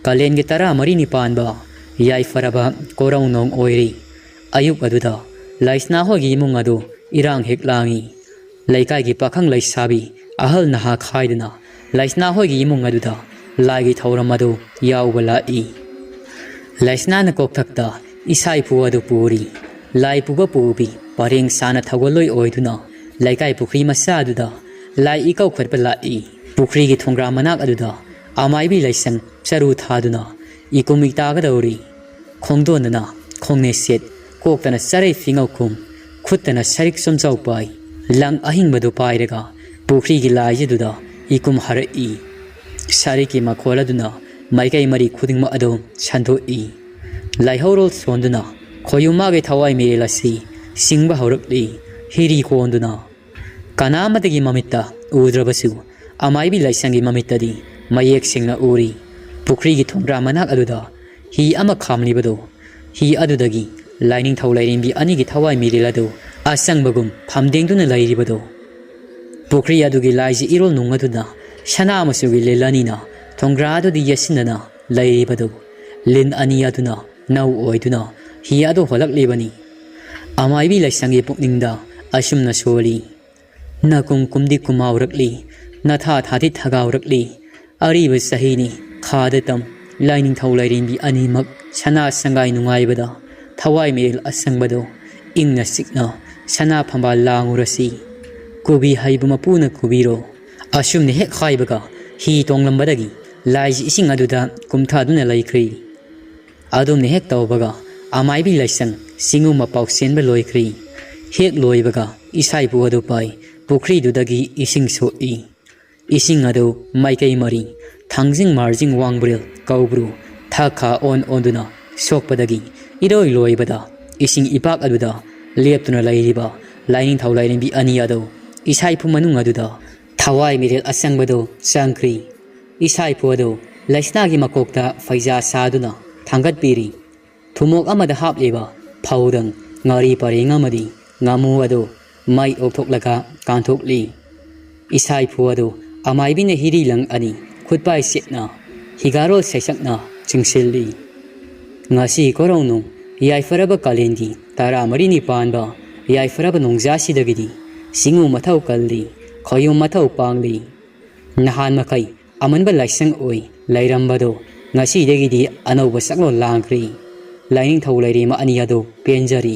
ꯀꯥꯂꯦꯟꯒꯤ ꯇꯔꯥꯃꯔꯤꯅꯤ ꯄꯥꯟꯕ ꯌꯥꯏꯐꯔꯕ ꯀꯣꯔꯧ ꯅꯣꯡ ꯑꯣꯏꯔꯤ꯫ ꯑꯌꯨꯛ ꯑꯗꯨꯗ ꯂꯩꯁꯅꯥ ꯍꯣꯏꯒꯤ ꯏꯃꯨꯡ ꯑꯗꯨ ꯏꯔꯥꯡ ꯍꯦꯛ ꯂꯥꯡꯏ꯫ ꯂꯩꯀꯥꯏꯒꯤ ꯄꯥꯈꯪ ꯂꯩꯁꯥꯕꯤ, ꯑꯍꯜ ꯅꯍꯥ ꯈꯥꯏꯗꯅ ꯂꯩꯁꯅꯥ ꯍꯣꯏꯒꯤ ꯏꯃꯨꯡ ꯑꯗꯨꯗ ꯂꯥꯏꯒꯤ ꯊꯧꯔꯝ ꯑꯗꯨ ꯌꯥꯎꯕ ꯂꯥꯛꯏ꯫ ꯂꯩꯁꯅꯥꯅ ꯀꯣꯛꯊꯛꯇ ꯏꯁꯥ ꯏꯐꯨ ꯑꯗꯨ ꯄꯨꯔꯤ꯫ ꯂꯥꯏ ꯄꯨꯕ ꯄꯨꯕꯤ ꯄꯔꯦꯡ ꯁꯥꯅ ꯊꯧꯒꯜꯂꯣꯏ ꯑꯣꯏꯗꯨꯅ ꯂꯩꯀꯥꯏ ꯄꯨꯈ꯭ꯔꯤ ꯃꯆꯥ ꯑꯗꯨꯗ ꯂꯥꯏ ꯏꯀꯧꯈꯠꯄ ꯂꯥꯛꯏ꯫ ꯄꯨꯈ꯭ꯔꯤꯒꯤ ꯊꯣꯡꯒ꯭ꯔꯥ ꯃꯅꯥꯛ ꯑꯗꯨꯗ ꯑꯃꯥꯏꯕꯤ ꯂꯥꯏꯁꯪ ꯆꯔꯨ ꯊꯥꯗꯨꯅ ꯏꯀꯨꯝ ꯏꯇꯥꯒꯗꯧꯔꯤ꯫ ꯈꯣꯡꯗꯣꯟꯗꯅ ꯈꯣꯡꯅꯦꯠ ꯁꯦꯠ, ꯀꯣꯛꯇꯅ ꯆꯔꯩ ꯐꯤꯉꯧꯈꯨꯝ, ꯈꯨꯠꯇꯅ ꯁꯔꯤꯛ ꯆꯣꯝꯆꯧ ꯄꯥꯏ, ꯂꯪ ꯑꯍꯤꯡꯕꯗꯨ ꯄꯥꯏꯔꯒ ꯄꯨꯈ꯭ꯔꯤꯒꯤ ꯂꯥꯏꯖꯗꯨꯗ ꯏꯀꯨꯝ ꯍꯥꯔꯛꯏ꯫ ꯁꯔꯤꯛꯀꯤ ꯃꯈꯣꯜ ꯑꯗꯨꯅ ꯃꯥꯏꯀꯩ ꯃꯔꯤ ꯈꯨꯗꯤꯡꯃꯛ ꯑꯗꯨ ꯁꯟꯗꯣꯛꯏ꯫ ꯂꯥꯏꯍꯧꯔꯣꯜ ꯁꯣꯟꯗꯨꯅ ꯈꯣꯌꯨꯝ ꯃꯥꯒꯤ ꯊꯋꯥꯏ ꯃꯤꯔꯦꯜ ꯑꯁꯤ ꯁꯤꯡꯕ ꯍꯧꯔꯛꯂꯤ꯫ ꯍꯤꯔꯤ ꯀꯣꯟꯗꯨꯅ ꯀꯅꯥ ꯑꯃꯠꯇꯒꯤ ꯃꯃꯤꯠꯇ ꯎꯗ꯭ꯔꯕꯁꯨ ꯑꯃꯥꯏꯕꯤ ꯂꯥꯏꯁꯪꯒꯤ ꯃꯃꯤꯠꯇꯗꯤ ꯃꯌꯦꯛ ꯁꯦꯡꯅ ꯎꯔꯤ꯫ ꯄꯨꯈ꯭ꯔꯤꯒꯤ ꯊꯣꯡꯒ꯭ꯔꯥ ꯃꯅꯥꯛ ꯑꯗꯨꯗ ꯍꯤ ꯑꯃ ꯈꯥꯝꯂꯤꯕꯗꯨ, ꯍꯤ ꯑꯗꯨꯗꯒꯤ ꯂꯥꯏꯅꯤꯡꯊꯧ ꯂꯥꯏꯔꯦꯝꯕꯤ ꯑꯅꯤꯒꯤ ꯊꯋꯥꯏ ꯃꯤꯔꯦꯜ ꯑꯗꯨ ꯑꯆꯪꯕꯒꯨꯝ ꯐꯝꯗꯦꯡꯗꯨꯅ ꯂꯩꯔꯤꯕꯗꯨ, ꯄꯨꯈ꯭ꯔꯤ ꯑꯗꯨꯒꯤ ꯂꯥꯏꯖ ꯏꯔꯣꯜ ꯅꯨꯡ ꯑꯗꯨꯅ ꯁꯅꯥ ꯃꯆꯨꯒꯤ ꯂꯤꯟ ꯑꯅꯤꯅ ꯊꯣꯡꯒ꯭ꯔꯥ ꯑꯗꯨꯗ ꯌꯦꯠꯁꯤꯟꯅꯅ ꯂꯩꯔꯤꯕꯗꯨ, ꯂꯤꯟ ꯑꯅꯤ ꯑꯗꯨꯅ ꯅꯧ ꯑꯣꯏꯗꯨꯅ ꯍꯤ ꯑꯗꯨ ꯍꯣꯜꯂꯛꯂꯤꯕꯅꯤ꯫ ꯑꯃꯥꯏꯕꯤ ꯂꯥꯏꯁꯪꯒꯤ ꯄꯨꯛꯅꯤꯡꯗ ꯑꯁꯨꯝꯅ ꯁꯣꯜꯂꯤ, "ꯅꯀꯨꯝ ꯀꯨꯝꯗꯤ ꯀꯨꯝꯃꯥꯎꯔꯛꯂꯤ, ꯅꯊꯥ ꯊꯥꯗꯤ ꯊꯒꯥꯎꯔꯛꯂꯤ, ꯑꯔꯤꯕ ꯆꯍꯤꯅꯤ, ꯈꯥꯗ ꯇꯝ, ꯂꯥꯏꯅꯤꯡꯊꯧ ꯂꯥꯏꯔꯦꯝꯕꯤ ꯑꯅꯤꯃꯛ ꯁꯅꯥ ꯁꯪꯒꯥꯏ ꯅꯨꯡꯉꯥꯏꯕꯗ ꯊꯋꯥꯏ ꯃꯤꯔꯦꯜ ꯑꯁꯪꯕꯗꯣ ꯏꯪꯅ ꯆꯤꯛꯅ ꯁꯅꯥ ꯐꯝꯕꯥꯜ ꯂꯥꯡꯉꯨꯔꯁꯤ꯫ ꯀꯨꯕꯤ ꯍꯩꯕ ꯃꯄꯨꯅ ꯀꯨꯕꯤꯔꯣ꯫ ꯑꯁꯨꯝꯅ ꯍꯦꯛ ꯍꯥꯏꯕꯒ ꯍꯤ ꯇꯣꯡꯂꯝꯕꯗꯒꯤ ꯂꯥꯏꯁꯤ ꯏꯁꯤꯡ ꯑꯗꯨꯗ ꯀꯨꯝꯊꯗꯨꯅ ꯂꯩꯈ꯭ꯔꯤ꯫ ꯑꯗꯨꯝꯅ ꯍꯦꯛ ꯇꯧꯕꯒ ꯑꯃꯥꯏꯕꯤ ꯂꯥꯏꯁꯪ ꯆꯤꯡꯉꯨ ꯃꯄꯥꯎ ꯆꯦꯟꯕ ꯂꯣꯏꯈ꯭ꯔꯤ꯫ ꯍꯦꯛ ꯂꯣꯏꯕꯒ ꯏꯁꯥꯏꯕꯨ ꯑꯗꯨ ꯄꯥꯏ ꯄꯨꯈ꯭ꯔꯤꯗꯨꯗꯒꯤ ꯏꯁꯤꯡ ꯁꯣꯛꯏ꯫ ꯏꯁꯤꯡ ꯑꯗꯨ ꯃꯥꯏꯀꯩ ꯃꯔꯤ, ꯊꯥꯡꯖꯤꯡ ꯃꯥꯔꯖꯤꯡ ꯋꯥꯡꯕ꯭ꯔꯦꯜ ꯀꯧꯕ꯭ꯔꯨ ꯊꯛ ꯈꯥ ꯑꯣꯟ ꯑꯣꯟꯗꯨꯅ ꯁꯣꯛꯄꯗꯒꯤ ꯏꯔꯣꯏ ꯂꯣꯏꯕꯗ ꯏꯁꯤꯡ ꯏꯄꯥꯛ ꯑꯗꯨꯗ ꯂꯦꯞꯇꯨꯅ ꯂꯩꯔꯤꯕ ꯂꯥꯏꯅꯤꯡꯊꯧ ꯂꯥꯏꯔꯦꯝꯕꯤ ꯑꯅꯤ ꯑꯗꯨ ꯏꯁꯥꯏꯐꯨ ꯃꯅꯨꯡ ꯑꯗꯨꯗ ꯊꯋꯥꯏ ꯃꯤꯔꯦꯜ ꯑꯁꯪꯕꯗꯨ ꯆꯪꯈ꯭ꯔꯤ꯫ ꯏꯁꯥꯏꯐꯨ ꯑꯗꯨ ꯂꯩꯁꯅꯥꯒꯤ ꯃꯀꯣꯛꯇ ꯐꯩꯖꯥ ꯁꯥꯗꯨꯅ ꯊꯥꯡꯒꯠꯄꯤꯔꯤ꯫ ꯊꯨꯝꯃꯣꯛ ꯑꯃꯗ ꯍꯥꯞꯂꯤꯕ ꯐꯧꯗꯪ, ꯉꯥꯔꯤ ꯄꯔꯦꯡ ꯑꯃꯗꯤ ꯉꯥꯃꯨ ꯑꯗꯨ ꯃꯩ ꯑꯣꯛꯊꯣꯛꯂꯒ ꯀꯥꯟꯊꯣꯛꯂꯤ꯫ ꯏꯁꯥꯏꯐꯨ ꯑꯗꯨ ꯑꯃꯥꯏꯕꯤꯅ ꯍꯤꯔꯤ ꯂꯪ ꯑꯅꯤ ꯈꯨꯠꯄꯥꯏ ꯁꯦꯠꯅ ꯍꯤꯒꯥꯔꯣꯜ ꯁꯩꯁꯛꯅ ꯆꯤꯡꯁꯤꯜꯂꯤ꯫ ꯉꯁꯤ ꯀꯣꯔꯧꯅꯨꯡ ꯌꯥꯏꯐꯔꯕ ꯀꯥꯂꯦꯟꯒꯤ ꯇꯔꯥꯃꯔꯤꯅꯤ ꯄꯥꯟꯕ ꯌꯥꯏꯐꯔꯕ ꯅꯣꯡꯖꯥꯁꯤꯗꯒꯤꯗꯤ ꯆꯤꯡꯉꯨ ꯃꯊꯧ ꯀꯜꯂꯤ, ꯈꯣꯌꯨꯝ ꯃꯊꯧ ꯄꯥꯡꯂꯤ꯫ ꯅꯍꯥꯟ ꯃꯈꯩ ꯑꯃꯟꯕ ꯂꯥꯏꯁꯪ ꯑꯣꯏ ꯂꯩꯔꯝꯕꯗꯨ ꯉꯁꯤꯗꯒꯤꯗꯤ ꯑꯅꯧꯕ ꯁꯛꯂꯣꯟ ꯂꯥꯡꯈ꯭ꯔꯤ꯫ ꯂꯥꯏꯅꯤꯡꯊꯧ ꯂꯩꯔꯦꯝꯕ ꯑꯅꯤ ꯑꯗꯨ ꯄꯦꯟꯖꯔꯤ꯫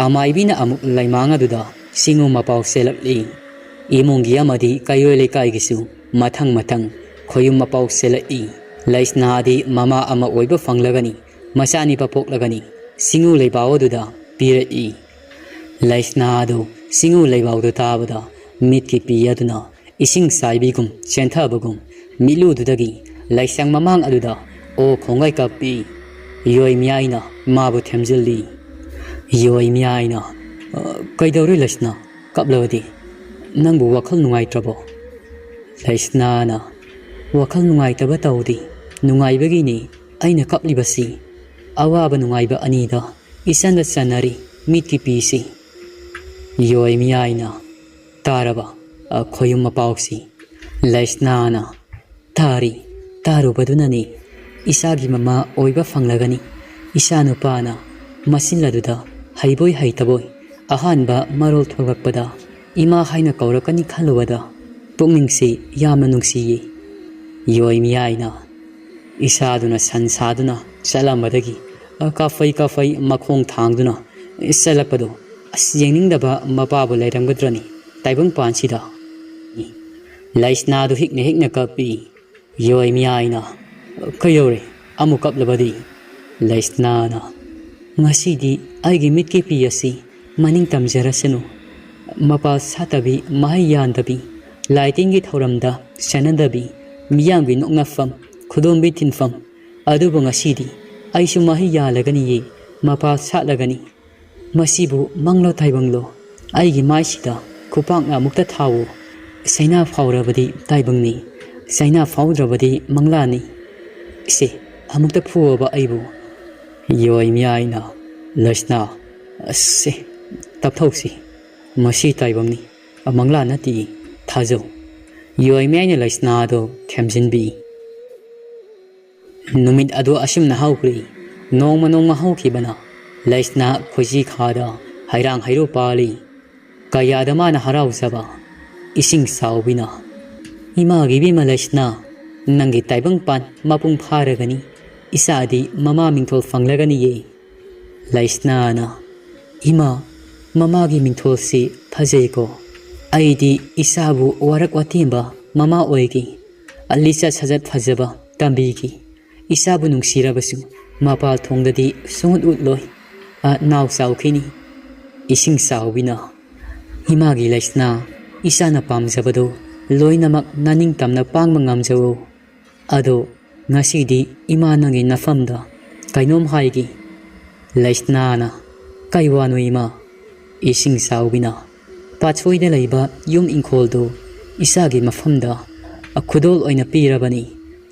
ꯑꯃꯥꯏꯕꯤꯅ ꯑꯃꯨꯛ ꯂꯩꯃꯥꯡ ꯑꯗꯨꯗ ꯆꯤꯡꯉꯨ ꯃꯄꯥꯎ ꯆꯦꯜꯂꯛꯂꯤ꯫ ꯏꯃꯨꯡꯒꯤ ꯑꯃꯗꯤ ꯀꯩꯔꯣꯏ ꯂꯩꯀꯥꯏꯒꯤꯁꯨ ꯃꯊꯪ ꯃꯊꯪ ꯈꯣꯌꯨꯝ ꯃꯄꯥꯎ ꯆꯦꯜꯂꯛꯏ꯫ ꯂꯩꯁꯅꯥꯗꯤ ꯃꯃꯥ ꯑꯃ ꯑꯣꯏꯕ ꯐꯪꯂꯒꯅꯤ, ꯃꯆꯥꯅꯤꯄꯥ ꯄꯣꯛꯂꯒꯅꯤ ꯆꯤꯡꯉꯨ ꯂꯩꯕꯥꯎ ꯑꯗꯨꯗ ꯄꯤꯔꯛꯏ꯫ ꯂꯩꯁꯅꯥ ꯑꯗꯨ ꯆꯤꯡꯉꯨ ꯂꯩꯕꯥꯎꯗꯨ ꯇꯥꯕꯗ ꯃꯤꯠꯀꯤ ꯄꯤ ꯑꯗꯨꯅ ꯏꯁꯤꯡ ꯆꯥꯏꯕꯤꯒꯨꯝ ꯆꯦꯟꯊꯕꯒꯨꯝ ꯃꯤꯠꯂꯨꯗꯨꯗꯒꯤ ꯂꯥꯏꯁꯪ ꯃꯃꯥꯡ ꯑꯗꯨꯗ ꯑꯣ ꯈꯣꯡꯒꯩ ꯀꯥꯞꯄꯤ꯫ ꯌꯣꯏ ꯃꯤꯌꯥꯏꯅ ꯃꯥꯕꯨ ꯊꯦꯝꯖꯤꯜꯂꯤ꯫ ꯌꯣꯏ ꯃꯤꯌꯥꯏꯅ, "ꯑ, ꯀꯩꯗꯧꯔꯦ ꯂꯩꯁꯅꯥ? ꯀꯞꯂꯕꯗꯤ? ꯅꯪꯕꯨ ꯋꯥꯈꯜ ꯅꯨꯡꯉꯥꯏꯇ꯭ꯔꯕꯣ?" ꯂꯩꯁꯅꯥꯅ, "ꯋꯥꯈꯜ ꯅꯨꯡꯉꯥꯏꯇꯕ ꯇꯧꯗꯦ, ꯅꯨꯡꯉꯥꯏꯕꯒꯤꯅꯤ ꯑꯩꯅ ꯀꯞꯂꯤꯕꯁꯤ꯫ ꯑꯋꯥꯕ ꯅꯨꯡꯉꯥꯏꯕ ꯑꯅꯤꯗ ꯏꯆꯟꯗ ꯆꯟꯅꯔꯤ ꯃꯤꯠꯀꯤ ꯄꯤꯁꯤ꯫" ꯌꯣꯏ ꯃꯤꯌꯥꯏꯅ, "ꯇꯥꯔꯕ, ꯑ, ꯈꯣꯌꯨꯝ ꯃꯄꯥꯎꯁꯤ?" ꯂꯩꯁꯅꯥꯅ, "ꯇꯥꯔꯤ, ꯇꯥꯔꯨꯕꯗꯨꯅꯅꯤ ꯏꯆꯥꯒꯤ ꯃꯃꯥ ꯑꯣꯏꯕ ꯐꯪꯂꯒꯅꯤ꯫ ꯏꯆꯥ ꯅꯨꯄꯥꯅ ꯃꯆꯤꯟ ꯑꯗꯨꯗ ꯍꯩꯕꯣꯏ ꯍꯩꯇꯕꯣꯏ ꯑꯍꯥꯟꯕ ꯃꯔꯣꯜ ꯊꯣꯛꯂꯛꯄꯗ ꯏꯃꯥ ꯍꯥꯏꯅ ꯀꯧꯔꯛꯀꯅꯤ ꯈꯜꯂꯨꯕꯗ ꯄꯨꯛꯅꯤꯡꯁꯤ ꯌꯥꯝꯅ ꯅꯨꯡꯁꯤꯌꯦ꯫ ꯌꯣꯏ ꯃꯤꯌꯥꯏꯅ ꯏꯁꯥꯗꯨꯅ ꯁꯟ ꯁꯥꯗꯨꯅ ꯆꯠꯂꯝꯕꯗꯒꯤ ꯀꯥꯐꯩ ꯀꯥꯐꯩ ꯃꯈꯣꯡ ꯊꯥꯡꯗꯨꯅ ꯆꯠꯂꯛꯄꯗꯣ ꯑꯁ ꯌꯦꯡꯅꯤꯡꯗꯕ ꯃꯄꯥꯕꯨ ꯂꯩꯔꯝꯒꯗ꯭ꯔꯅꯤ ꯇꯥꯏꯕꯪꯄꯥꯟꯁꯤꯗ꯫ ꯂꯩꯁꯅꯥꯗꯨ ꯍꯤꯛꯅ ꯍꯤꯛꯅ ꯀꯞꯄꯤ꯫ ꯌꯣꯏ ꯃꯤꯌꯥꯏꯅ, "ꯀꯩꯗꯧꯔꯦ? ꯑꯃꯨꯛ ꯀꯞꯂꯕꯗꯤ?" ꯂꯩꯁꯅꯥꯅ, "ꯉꯁꯤꯗꯤ ꯑꯩꯒꯤ ꯃꯤꯠꯀꯤ ꯄꯤ ꯑꯁꯤ ꯃꯅꯤꯡ ꯇꯝꯖꯔꯁꯅꯨ꯫ ꯃꯄꯥꯜ ꯁꯥꯠꯇꯕꯤ, ꯃꯍꯩ ꯌꯥꯟꯗꯕꯤ, ꯂꯥꯏꯇꯤꯟꯒꯤ ꯊꯧꯔꯝꯗ ꯆꯠꯅꯗꯕꯤ, ꯃꯤꯌꯥꯝꯒꯤ ꯅꯣꯛꯅꯐꯝ, ꯈꯨꯗꯣꯝꯕꯤ ꯊꯤꯟꯐꯝ, ꯑꯗꯨꯕꯨ ꯉꯁꯤꯗꯤ ꯑꯩꯁꯨ ꯃꯍꯩ ꯌꯥꯜꯂꯒꯅꯤꯌꯦ, ꯃꯄꯥꯜ ꯁꯥꯠꯂꯒꯅꯤ꯫ ꯃꯁꯤꯕꯨ ꯃꯪꯂꯣ ꯇꯥꯏꯕꯪꯂꯣ? ꯑꯩꯒꯤ ꯃꯥꯏꯁꯤꯗ ꯈꯨꯄꯥꯛꯅ ꯑꯃꯨꯛꯇ ꯊꯥꯎꯋꯣ꯫ ꯆꯩꯅꯥ ꯐꯥꯎꯔꯕꯗꯤ ꯇꯥꯏꯕꯪꯅꯤ, ꯆꯩꯅꯥ ꯐꯥꯎꯗ꯭ꯔꯕꯗꯤ ꯃꯪꯂꯥꯅꯤ꯫ ꯏꯁꯦ, ꯑꯃꯨꯛꯇ ꯐꯨꯑꯣꯕ ꯑꯩꯕꯨ꯫" ꯌꯣꯏ ꯃꯤꯌꯥꯏꯅ, "ꯂꯩꯁꯅꯥ, ꯑꯁꯦ, ꯇꯞꯊꯧꯁꯤ꯫ ꯃꯁꯤ ꯇꯥꯏꯕꯪꯅꯤ, ꯃꯪꯂꯥ ꯅꯠꯇꯦ, ꯊꯥꯖꯧ꯫" ꯌꯣꯏ ꯃꯤꯌꯥꯏꯅ ꯂꯩꯁꯅꯥꯗꯣ ꯊꯦꯝꯖꯤꯟꯕꯤ꯫ ꯅꯨꯃꯤꯠ ꯑꯗꯨ ꯑꯁꯨꯝꯅ ꯍꯧꯈ꯭ꯔꯦ꯫ ꯅꯣꯡꯃ ꯅꯣꯡꯃ ꯍꯧꯈꯤꯕꯅ ꯂꯩꯁꯅꯥ ꯈꯣꯏꯖꯤ ꯈꯥꯗ ꯍꯩꯔꯥꯡ ꯍꯩꯔꯨ ꯄꯥꯜꯂꯤ꯫ ꯀꯌꯥꯗ ꯃꯥꯅ ꯍꯔꯥꯎꯖꯕ꯫ ꯏꯁꯤꯡ ꯆꯥꯎꯕꯤꯅ, "ꯏꯃꯥꯒꯤ ꯏꯕꯦꯝꯃ ꯂꯩꯁꯅꯥ, ꯅꯪꯒꯤ ꯇꯥꯏꯕꯪꯄꯥꯟ ꯃꯄꯨꯡ ꯐꯥꯔꯒꯅꯤ꯫ ꯏꯆꯥꯗꯤ ꯃꯃꯥ ꯃꯤꯡꯊꯣꯜ ꯐꯪꯂꯒꯅꯤꯌꯦ꯫" ꯂꯩꯁꯅꯥꯅ, "ꯏꯃꯥ, ꯃꯃꯥꯒꯤ ꯃꯤꯡꯊꯣꯜꯁꯤ ꯐꯖꯩꯀꯣ꯫ ꯑꯩꯗꯤ ꯏꯆꯥꯕꯨ ꯋꯥꯔꯛ ꯋꯥꯇꯦꯝꯕ ꯃꯃꯥ ꯑꯣꯏꯒꯦ꯫ ꯂꯤꯆꯠ ꯁꯥꯖꯠ ꯐꯖꯕ ꯇꯝꯕꯤꯒꯦ꯫ ꯏꯆꯥꯕꯨ ꯅꯨꯡꯁꯤꯔꯕꯁꯨ ꯃꯄꯥꯜ ꯊꯣꯡꯗꯗꯤ ꯁꯨꯡꯎꯠ ꯎꯠꯂꯣꯏ꯫ ꯑ, ꯅꯥꯎ ꯆꯥꯎꯈꯤꯅꯤ꯫" ꯏꯁꯤꯡ ꯆꯥꯎꯕꯤꯅ, "ꯏꯃꯥꯒꯤ ꯂꯩꯁꯅꯥ, ꯏꯆꯥꯅ ꯄꯥꯝꯖꯕꯗꯨ ꯂꯣꯏꯅꯃꯛ ꯅꯅꯤꯡꯇꯝꯅ ꯄꯥꯡꯕ ꯉꯝꯖꯧ꯫ ꯑꯗꯣ ꯉꯁꯤꯗꯤ ꯏꯃꯥ ꯅꯪꯒꯤ ꯅꯐꯝꯗ ꯀꯩꯅꯣꯝ ꯍꯥꯏꯒꯦ꯫" ꯂꯩꯁꯅꯥꯅ, "ꯀꯩ ꯋꯥꯅꯣ ꯏꯃꯥ?" ꯏꯁꯤꯡ ꯆꯥꯎꯕꯤꯅ, "ꯄꯥꯠꯁꯣꯏꯗ ꯂꯩꯕ ꯌꯨꯝ ꯏꯪꯈꯣꯜꯗꯨ ꯏꯆꯥꯒꯤ ꯃꯐꯝꯗ ꯈꯨꯗꯣꯜ ꯑꯣꯏꯅ ꯄꯤꯔꯕꯅꯤ꯫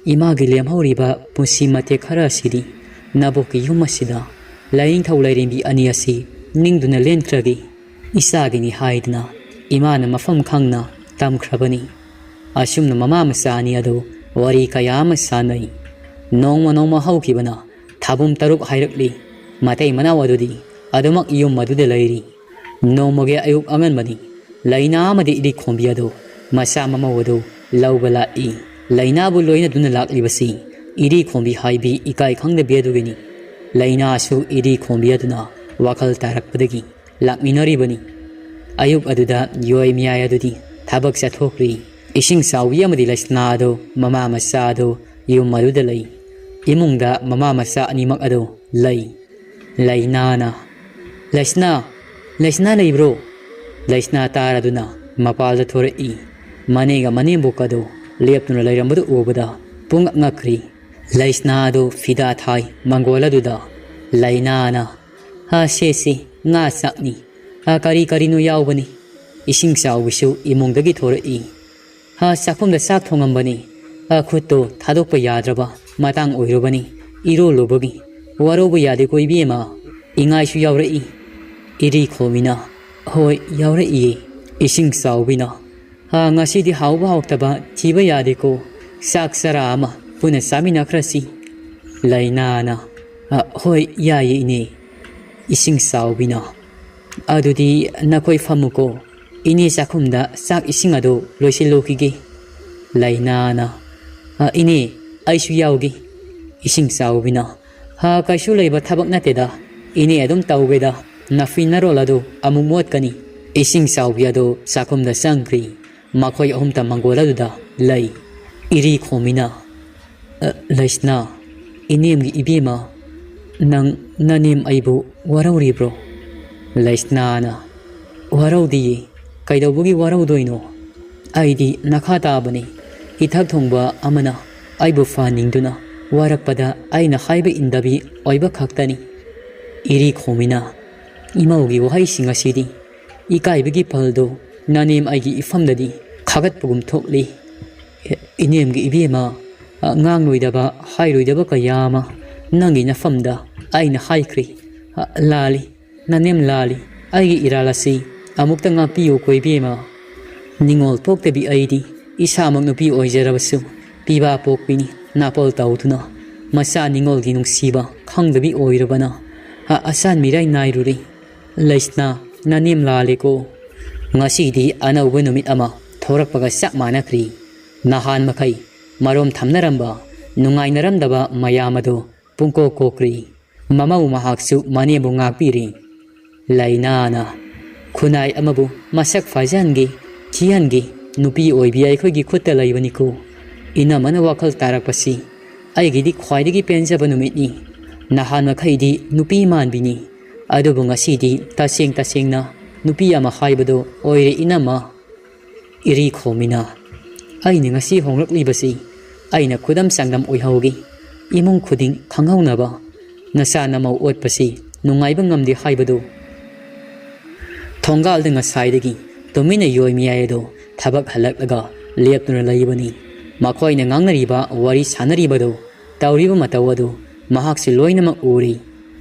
ꯏꯃꯥꯒꯤ ꯂꯦꯝꯍꯧꯔꯤꯕ ꯄꯨꯟꯁꯤ ꯃꯇꯦꯛ ꯈꯔ ꯑꯁꯤꯗꯤ ꯅꯕꯣꯛꯀꯤ ꯌꯨꯝ ꯑꯁꯤꯗ ꯂꯥꯏꯅꯤꯡꯊꯧ ꯂꯥꯏꯔꯦꯝꯕꯤ ꯑꯅꯤ ꯑꯁꯤ ꯅꯤꯡꯗꯨꯅ ꯂꯦꯟꯈ꯭ꯔꯒꯦ꯫ ꯏꯆꯥꯒꯤꯅꯤ ꯍꯥꯏꯗꯨꯅ ꯏꯃꯥꯅ ꯃꯐꯝ ꯈꯪꯅ ꯇꯝꯈ꯭ꯔꯕꯅꯤ꯫" ꯑꯁꯨꯝꯅ ꯃꯃꯥ ꯃꯆꯥ ꯑꯅꯤ ꯑꯗꯨ ꯋꯥꯔꯤ ꯀꯌꯥ ꯑꯃ ꯁꯥꯟꯅꯩ꯫ ꯅꯣꯡꯃ ꯅꯣꯡꯃ ꯍꯧꯈꯤꯕꯅ ꯊꯥꯕꯨꯝ ꯇꯔꯨꯛ ꯍꯥꯏꯔꯛꯂꯤ꯫ ꯃꯇꯩ ꯃꯅꯥꯎ ꯑꯗꯨꯗꯤ ꯑꯗꯨꯃꯛ ꯌꯨꯝ ꯑꯗꯨꯗ ꯂꯩꯔꯤ꯫ ꯅꯣꯡꯃꯒꯤ ꯑꯌꯨꯛ ꯑꯉꯟꯕꯅꯤ꯫ ꯂꯩꯅꯥ ꯑꯃꯗꯤ ꯏꯔꯤꯛꯈꯣꯝꯕꯤ ꯑꯗꯨ ꯃꯆꯥ ꯃꯃꯧ ꯑꯗꯨ ꯂꯧꯕ ꯂꯥꯛꯏ꯫ ꯂꯩꯅꯥꯕꯨ ꯂꯣꯏꯅꯗꯨꯅ ꯂꯥꯛꯂꯤꯕꯁꯤ ꯏꯔꯤ ꯈꯣꯝꯕꯤ ꯍꯥꯏꯕꯤ ꯏꯀꯥꯏ ꯈꯪꯗꯕꯤ ꯑꯗꯨꯒꯤꯅꯤ꯫ ꯂꯩꯅꯥꯁꯨ ꯏꯔꯤ ꯈꯣꯝꯕꯤ ꯑꯗꯨꯅ ꯋꯥꯈꯜ ꯇꯥꯔꯛꯄꯗꯒꯤ ꯂꯥꯛꯃꯤꯟꯅꯔꯤꯕꯅꯤ꯫ ꯑꯌꯨꯛ ꯑꯗꯨꯗ ꯌꯣꯏ ꯃꯌꯥꯏ ꯑꯗꯨꯗꯤ ꯊꯕꯛ ꯆꯠꯊꯣꯛꯈ꯭ꯔꯤ꯫ ꯏꯁꯤꯡ ꯆꯥꯎꯕꯤ ꯑꯃꯗꯤ ꯂꯩꯁꯅꯥ ꯑꯗꯨ ꯃꯃꯥ ꯃꯆꯥ ꯑꯗꯨ ꯌꯨꯝ ꯑꯗꯨꯗ ꯂꯩ꯫ ꯏꯃꯨꯡꯗ ꯃꯃꯥ ꯃꯆꯥ ꯑꯅꯤꯃꯛ ꯑꯗꯨ ꯂꯩ꯫ ꯂꯩꯅꯥꯅ, "ꯂꯩꯁꯅꯥ! ꯂꯩꯁꯅꯥ ꯂꯩꯕ꯭ꯔꯣ?" ꯂꯩꯁꯅꯥ ꯇꯥꯔꯗꯨꯅ ꯃꯄꯥꯜꯗ ꯊꯣꯔꯛꯏ꯫ ꯃꯅꯦꯒ ꯃꯅꯦꯝꯕꯣꯛꯀꯗꯨ ꯂꯦꯞꯇꯨꯅ ꯂꯩꯔꯝꯕꯗꯨ ꯎꯕꯗ ꯄꯨꯡꯉꯛ ꯉꯛꯈ꯭ꯔꯤ꯫ ꯂꯩꯁꯅꯥ ꯑꯗꯨ ꯐꯤꯗꯥ ꯊꯥꯏ ꯃꯪꯒꯣꯜ ꯑꯗꯨꯗ꯫ ꯂꯩꯅꯥꯅ, "ꯍꯥ, ꯁꯦ, ꯁꯦ, ꯉꯥ ꯆꯥꯛꯅꯤ꯫ ꯍꯥ, ꯀꯔꯤ ꯀꯔꯤꯅꯣ ꯌꯥꯎꯕꯅꯤ꯫" ꯏꯁꯤꯡ ꯆꯥꯎꯕꯤꯁꯨ ꯏꯃꯨꯡꯗꯒꯤ ꯊꯣꯔꯛꯏ꯫ "ꯍꯥ, ꯆꯥꯛꯈꯨꯝꯗ ꯆꯥꯛ ꯊꯣꯡꯉꯝꯕꯅꯤ꯫ ꯍꯥ, ꯈꯨꯠꯇꯣ ꯊꯥꯗꯣꯛꯄ ꯌꯥꯗ꯭ꯔꯕ ꯃꯇꯥꯡ ꯑꯣꯏꯔꯨꯕꯅꯤ꯫ ꯏꯔꯣꯜꯂꯨꯕꯒꯤ꯫ ꯋꯥꯔꯧꯕ ꯌꯥꯗꯦꯀꯣ ꯏꯕꯦꯝꯃ꯫" ꯏꯉꯥꯏꯁꯨ ꯌꯥꯎꯔꯛꯏ꯫ ꯏꯔꯤ ꯈꯣꯝꯕꯤꯅ, "ꯍꯣꯏ, ꯌꯥꯎꯔꯛꯏꯌꯦ꯫" ꯏꯁꯤꯡ ꯆꯥꯎꯕꯤꯅ, "ꯍꯥ, ꯉꯁꯤꯗꯤ ꯍꯥꯎꯕ ꯍꯥꯎꯇꯕ ꯊꯤꯕ ꯌꯥꯗꯦꯀꯣ꯫ ꯆꯥꯛ ꯆꯔꯥ ꯑꯃ ꯄꯨꯟꯅ ꯆꯥꯃꯤꯟꯅꯈ꯭ꯔꯁꯤ꯫" ꯂꯩꯅꯥꯅ, "ꯑ, ꯍꯣꯏ, ꯌꯥꯏꯌꯦ, ꯏꯅꯦ꯫" ꯏꯁꯤꯡ ꯆꯥꯎꯕꯤꯅ, "ꯑꯗꯨꯗꯤ ꯅꯈꯣꯏ ꯐꯝꯃꯨꯀꯣ꯫ ꯏꯅꯦ ꯆꯥꯛꯈꯨꯝꯗ ꯆꯥꯛ ꯏꯁꯤꯡ ꯑꯗꯨ ꯂꯣꯏꯁꯤꯜꯂꯨꯈꯤꯒꯦ꯫" ꯂꯩꯅꯥꯅ, "ꯑ, ꯏꯅꯦ, ꯑꯩꯁꯨ ꯌꯥꯎꯒꯦ꯫" ꯏꯁꯤꯡ ꯆꯥꯎꯕꯤꯅ, "ꯍꯥ, ꯀꯩꯁꯨ ꯂꯩꯕ ꯊꯕꯛ ꯅꯠꯇꯦꯗ꯫ ꯏꯅꯦ ꯑꯗꯨꯝ ꯇꯧꯒꯦꯗ꯫ ꯅꯐꯤ ꯅꯔꯣꯜ ꯑꯗꯨ ꯑꯃꯨꯛ ꯃꯣꯠꯀꯅꯤ꯫" ꯏꯁꯤꯡ ꯆꯥꯎꯕꯤ ꯑꯗꯨ ꯆꯥꯛꯈꯨꯝꯗ ꯆꯪꯈ꯭ꯔꯤ꯫ ꯃꯈꯣꯏ ꯑꯍꯨꯝꯇ ꯃꯪꯒꯣꯜ ꯑꯗꯨꯗ ꯂꯩ꯫ ꯏꯔꯤ ꯈꯣꯝꯕꯤꯅ, "ꯑ, ꯂꯩꯁꯅꯥ, ꯏꯅꯦꯝꯒꯤ ꯏꯕꯦꯝꯃ, ꯅꯪ ꯅꯅꯦꯝ ꯑꯩꯕꯨ ꯋꯥꯔꯧꯔꯤꯕ꯭ꯔꯣ?" ꯂꯩꯁꯅꯥꯅ, "ꯋꯥꯔꯧꯗꯤꯌꯦ, ꯀꯩꯗꯧꯕꯒꯤ ꯋꯥꯔꯧꯗꯣꯏꯅꯣ? ꯑꯩꯗꯤ ꯅꯈꯥ ꯇꯥꯕꯅꯤ꯫ ꯏꯊꯛ ꯊꯣꯡꯕ ꯑꯃꯅ ꯑꯩꯕꯨ ꯐꯍꯟꯅꯤꯡꯗꯨꯅ ꯋꯥꯔꯛꯄꯗ ꯑꯩꯅ ꯍꯥꯏꯕ ꯏꯟꯗꯕꯤ ꯑꯣꯏꯕ ꯈꯛꯇꯅꯤ꯫" ꯏꯔꯤ ꯈꯣꯝꯕꯤꯅ, "ꯏꯃꯧꯒꯤ ꯋꯥꯍꯩꯁꯤꯡ ꯑꯁꯤꯗꯤ ꯏꯀꯥꯏꯕꯒꯤ ꯄꯜꯗꯣ ꯅꯅꯦꯝ ꯑꯩꯒꯤ ꯏꯐꯝꯗꯗꯤ ꯈꯥꯒꯠꯄꯒꯨꯝ ꯊꯣꯛꯂꯤ꯫ ꯏꯅꯦꯝꯒꯤ ꯏꯕꯦꯝꯃ, ꯉꯥꯡꯂꯣꯏꯗꯕ, ꯍꯥꯏꯔꯣꯏꯗꯕ ꯀꯌꯥ ꯑꯃ ꯅꯪꯒꯤ ꯅꯐꯝꯗ ꯑꯩꯅ ꯍꯥꯏꯈ꯭ꯔꯦ꯫ ꯂꯥꯜꯂꯤ, ꯅꯅꯦꯝ ꯂꯥꯜꯂꯤ꯫ ꯑꯩꯒꯤ ꯏꯔꯥꯜ ꯑꯁꯤ ꯑꯃꯨꯛꯇ ꯉꯥꯛꯄꯤꯌꯨꯀꯣ ꯏꯕꯦꯝꯃ꯫ ꯅꯤꯡꯉꯣꯜ ꯄꯣꯛꯇꯕꯤ ꯑꯩꯗꯤ ꯏꯁꯥꯃꯛ ꯅꯨꯄꯤ ꯑꯣꯏꯖꯔꯕꯁꯨ ꯄꯤꯕꯥ ꯄꯣꯛꯄꯤꯅꯤ ꯅꯥꯄꯜ ꯇꯧꯗꯨꯅ ꯃꯆꯥ ꯅꯤꯡꯉꯣꯜꯒꯤ ꯅꯨꯡꯁꯤꯕ ꯈꯪꯗꯕꯤ ꯑꯣꯏꯔꯕꯅ ꯑ-, ꯑꯁꯥꯟ ꯃꯤꯔꯥꯏ ꯅꯥꯏꯔꯨꯔꯦ꯫ ꯂꯩꯁꯅꯥ, ꯅꯅꯦꯝ ꯂꯥꯜꯂꯦꯀꯣ꯫ ꯉꯁꯤꯗꯤ ꯑꯅꯧꯕ ꯅꯨꯃꯤꯠ ꯑꯃ ꯊꯣꯔꯛꯄꯒ ꯆꯞ ꯃꯥꯟꯅꯈ꯭ꯔꯤ꯫ ꯅꯍꯥꯟ ꯃꯈꯩ ꯃꯔꯣꯝ ꯊꯝꯅꯔꯝꯕ, ꯅꯨꯡꯉꯥꯏꯅꯔꯝꯗꯕ ꯃꯌꯥꯝ ꯑꯗꯨ ꯄꯨꯡꯀꯣꯛ ꯀꯣꯛꯈ꯭ꯔꯤ꯫ ꯃꯃꯧ ꯃꯍꯥꯛꯁꯨ ꯃꯅꯦꯕꯨ ꯉꯥꯛꯄꯤꯔꯤ꯫ ꯂꯥꯏꯅꯥꯅ ꯈꯨꯟꯅꯥꯏ ꯑꯃꯕꯨ ꯃꯁꯛ ꯐꯖꯍꯟꯒꯦ, ꯊꯤꯍꯟꯒꯦ, ꯅꯨꯄꯤ ꯑꯣꯏꯕꯤ ꯑꯩꯈꯣꯏꯒꯤ ꯈꯨꯠꯇ ꯂꯩꯕꯅꯤꯀꯣ꯫ ꯏꯅꯝꯃꯅ ꯋꯥꯈꯜ ꯇꯥꯔꯛꯄꯁꯤ ꯑꯩꯒꯤꯗꯤ ꯈ꯭ꯋꯥꯏꯗꯒꯤ ꯄꯦꯟꯖꯕ ꯅꯨꯃꯤꯠꯅꯤ꯫ ꯅꯍꯥꯟ ꯃꯈꯩꯗꯤ ꯅꯨꯄꯤ ꯃꯥꯟꯕꯤꯅꯤ, ꯑꯗꯨꯕꯨ ꯉꯁꯤꯗꯤ ꯇꯁꯦꯡ ꯇꯁꯦꯡꯅ ꯅꯨꯄꯤ ꯑꯃ ꯍꯥꯏꯕꯗꯨ ꯑꯣꯏꯔꯦ ꯏꯅꯝꯃ꯫ ꯏꯔꯤ ꯈꯣꯝꯃꯤꯅ, ꯑꯩꯅ ꯉꯁꯤ ꯍꯣꯡꯂꯛꯂꯤꯕꯁꯤ ꯑꯩꯅ ꯈꯨꯗꯝ ꯆꯥꯡꯗꯝ ꯑꯣꯏꯍꯧꯒꯦ꯫ ꯏꯃꯨꯡ ꯈꯨꯗꯤꯡ ꯈꯪꯍꯧꯅꯕ꯫ ꯅꯆꯥ ꯅꯃꯧ ꯑꯣꯠꯄꯁꯤ ꯅꯨꯡꯉꯥꯏꯕ ꯉꯝꯗꯦ ꯍꯥꯏꯕꯗꯨ꯫ ꯊꯣꯡꯒꯥꯜꯗ ꯉꯁꯥꯏꯗꯒꯤ ꯇꯨꯃꯤꯟꯅ ꯌꯣꯏ ꯃꯌꯥꯏ ꯑꯗꯨ ꯊꯕꯛ ꯍꯜꯂꯛꯂꯒ ꯂꯦꯞꯇꯨꯅ ꯂꯩꯕꯅꯤ꯫ ꯃꯈꯣꯏꯅ ꯉꯥꯡꯅꯔꯤꯕ, ꯋꯥꯔꯤ ꯁꯥꯟꯅꯔꯤꯕꯗꯨ ꯇꯧꯔꯤꯕ ꯃꯇꯧ ꯑꯗꯨ ꯃꯍꯥꯛꯁꯨ ꯂꯣꯏꯅꯃꯛ ꯎꯔꯤ꯫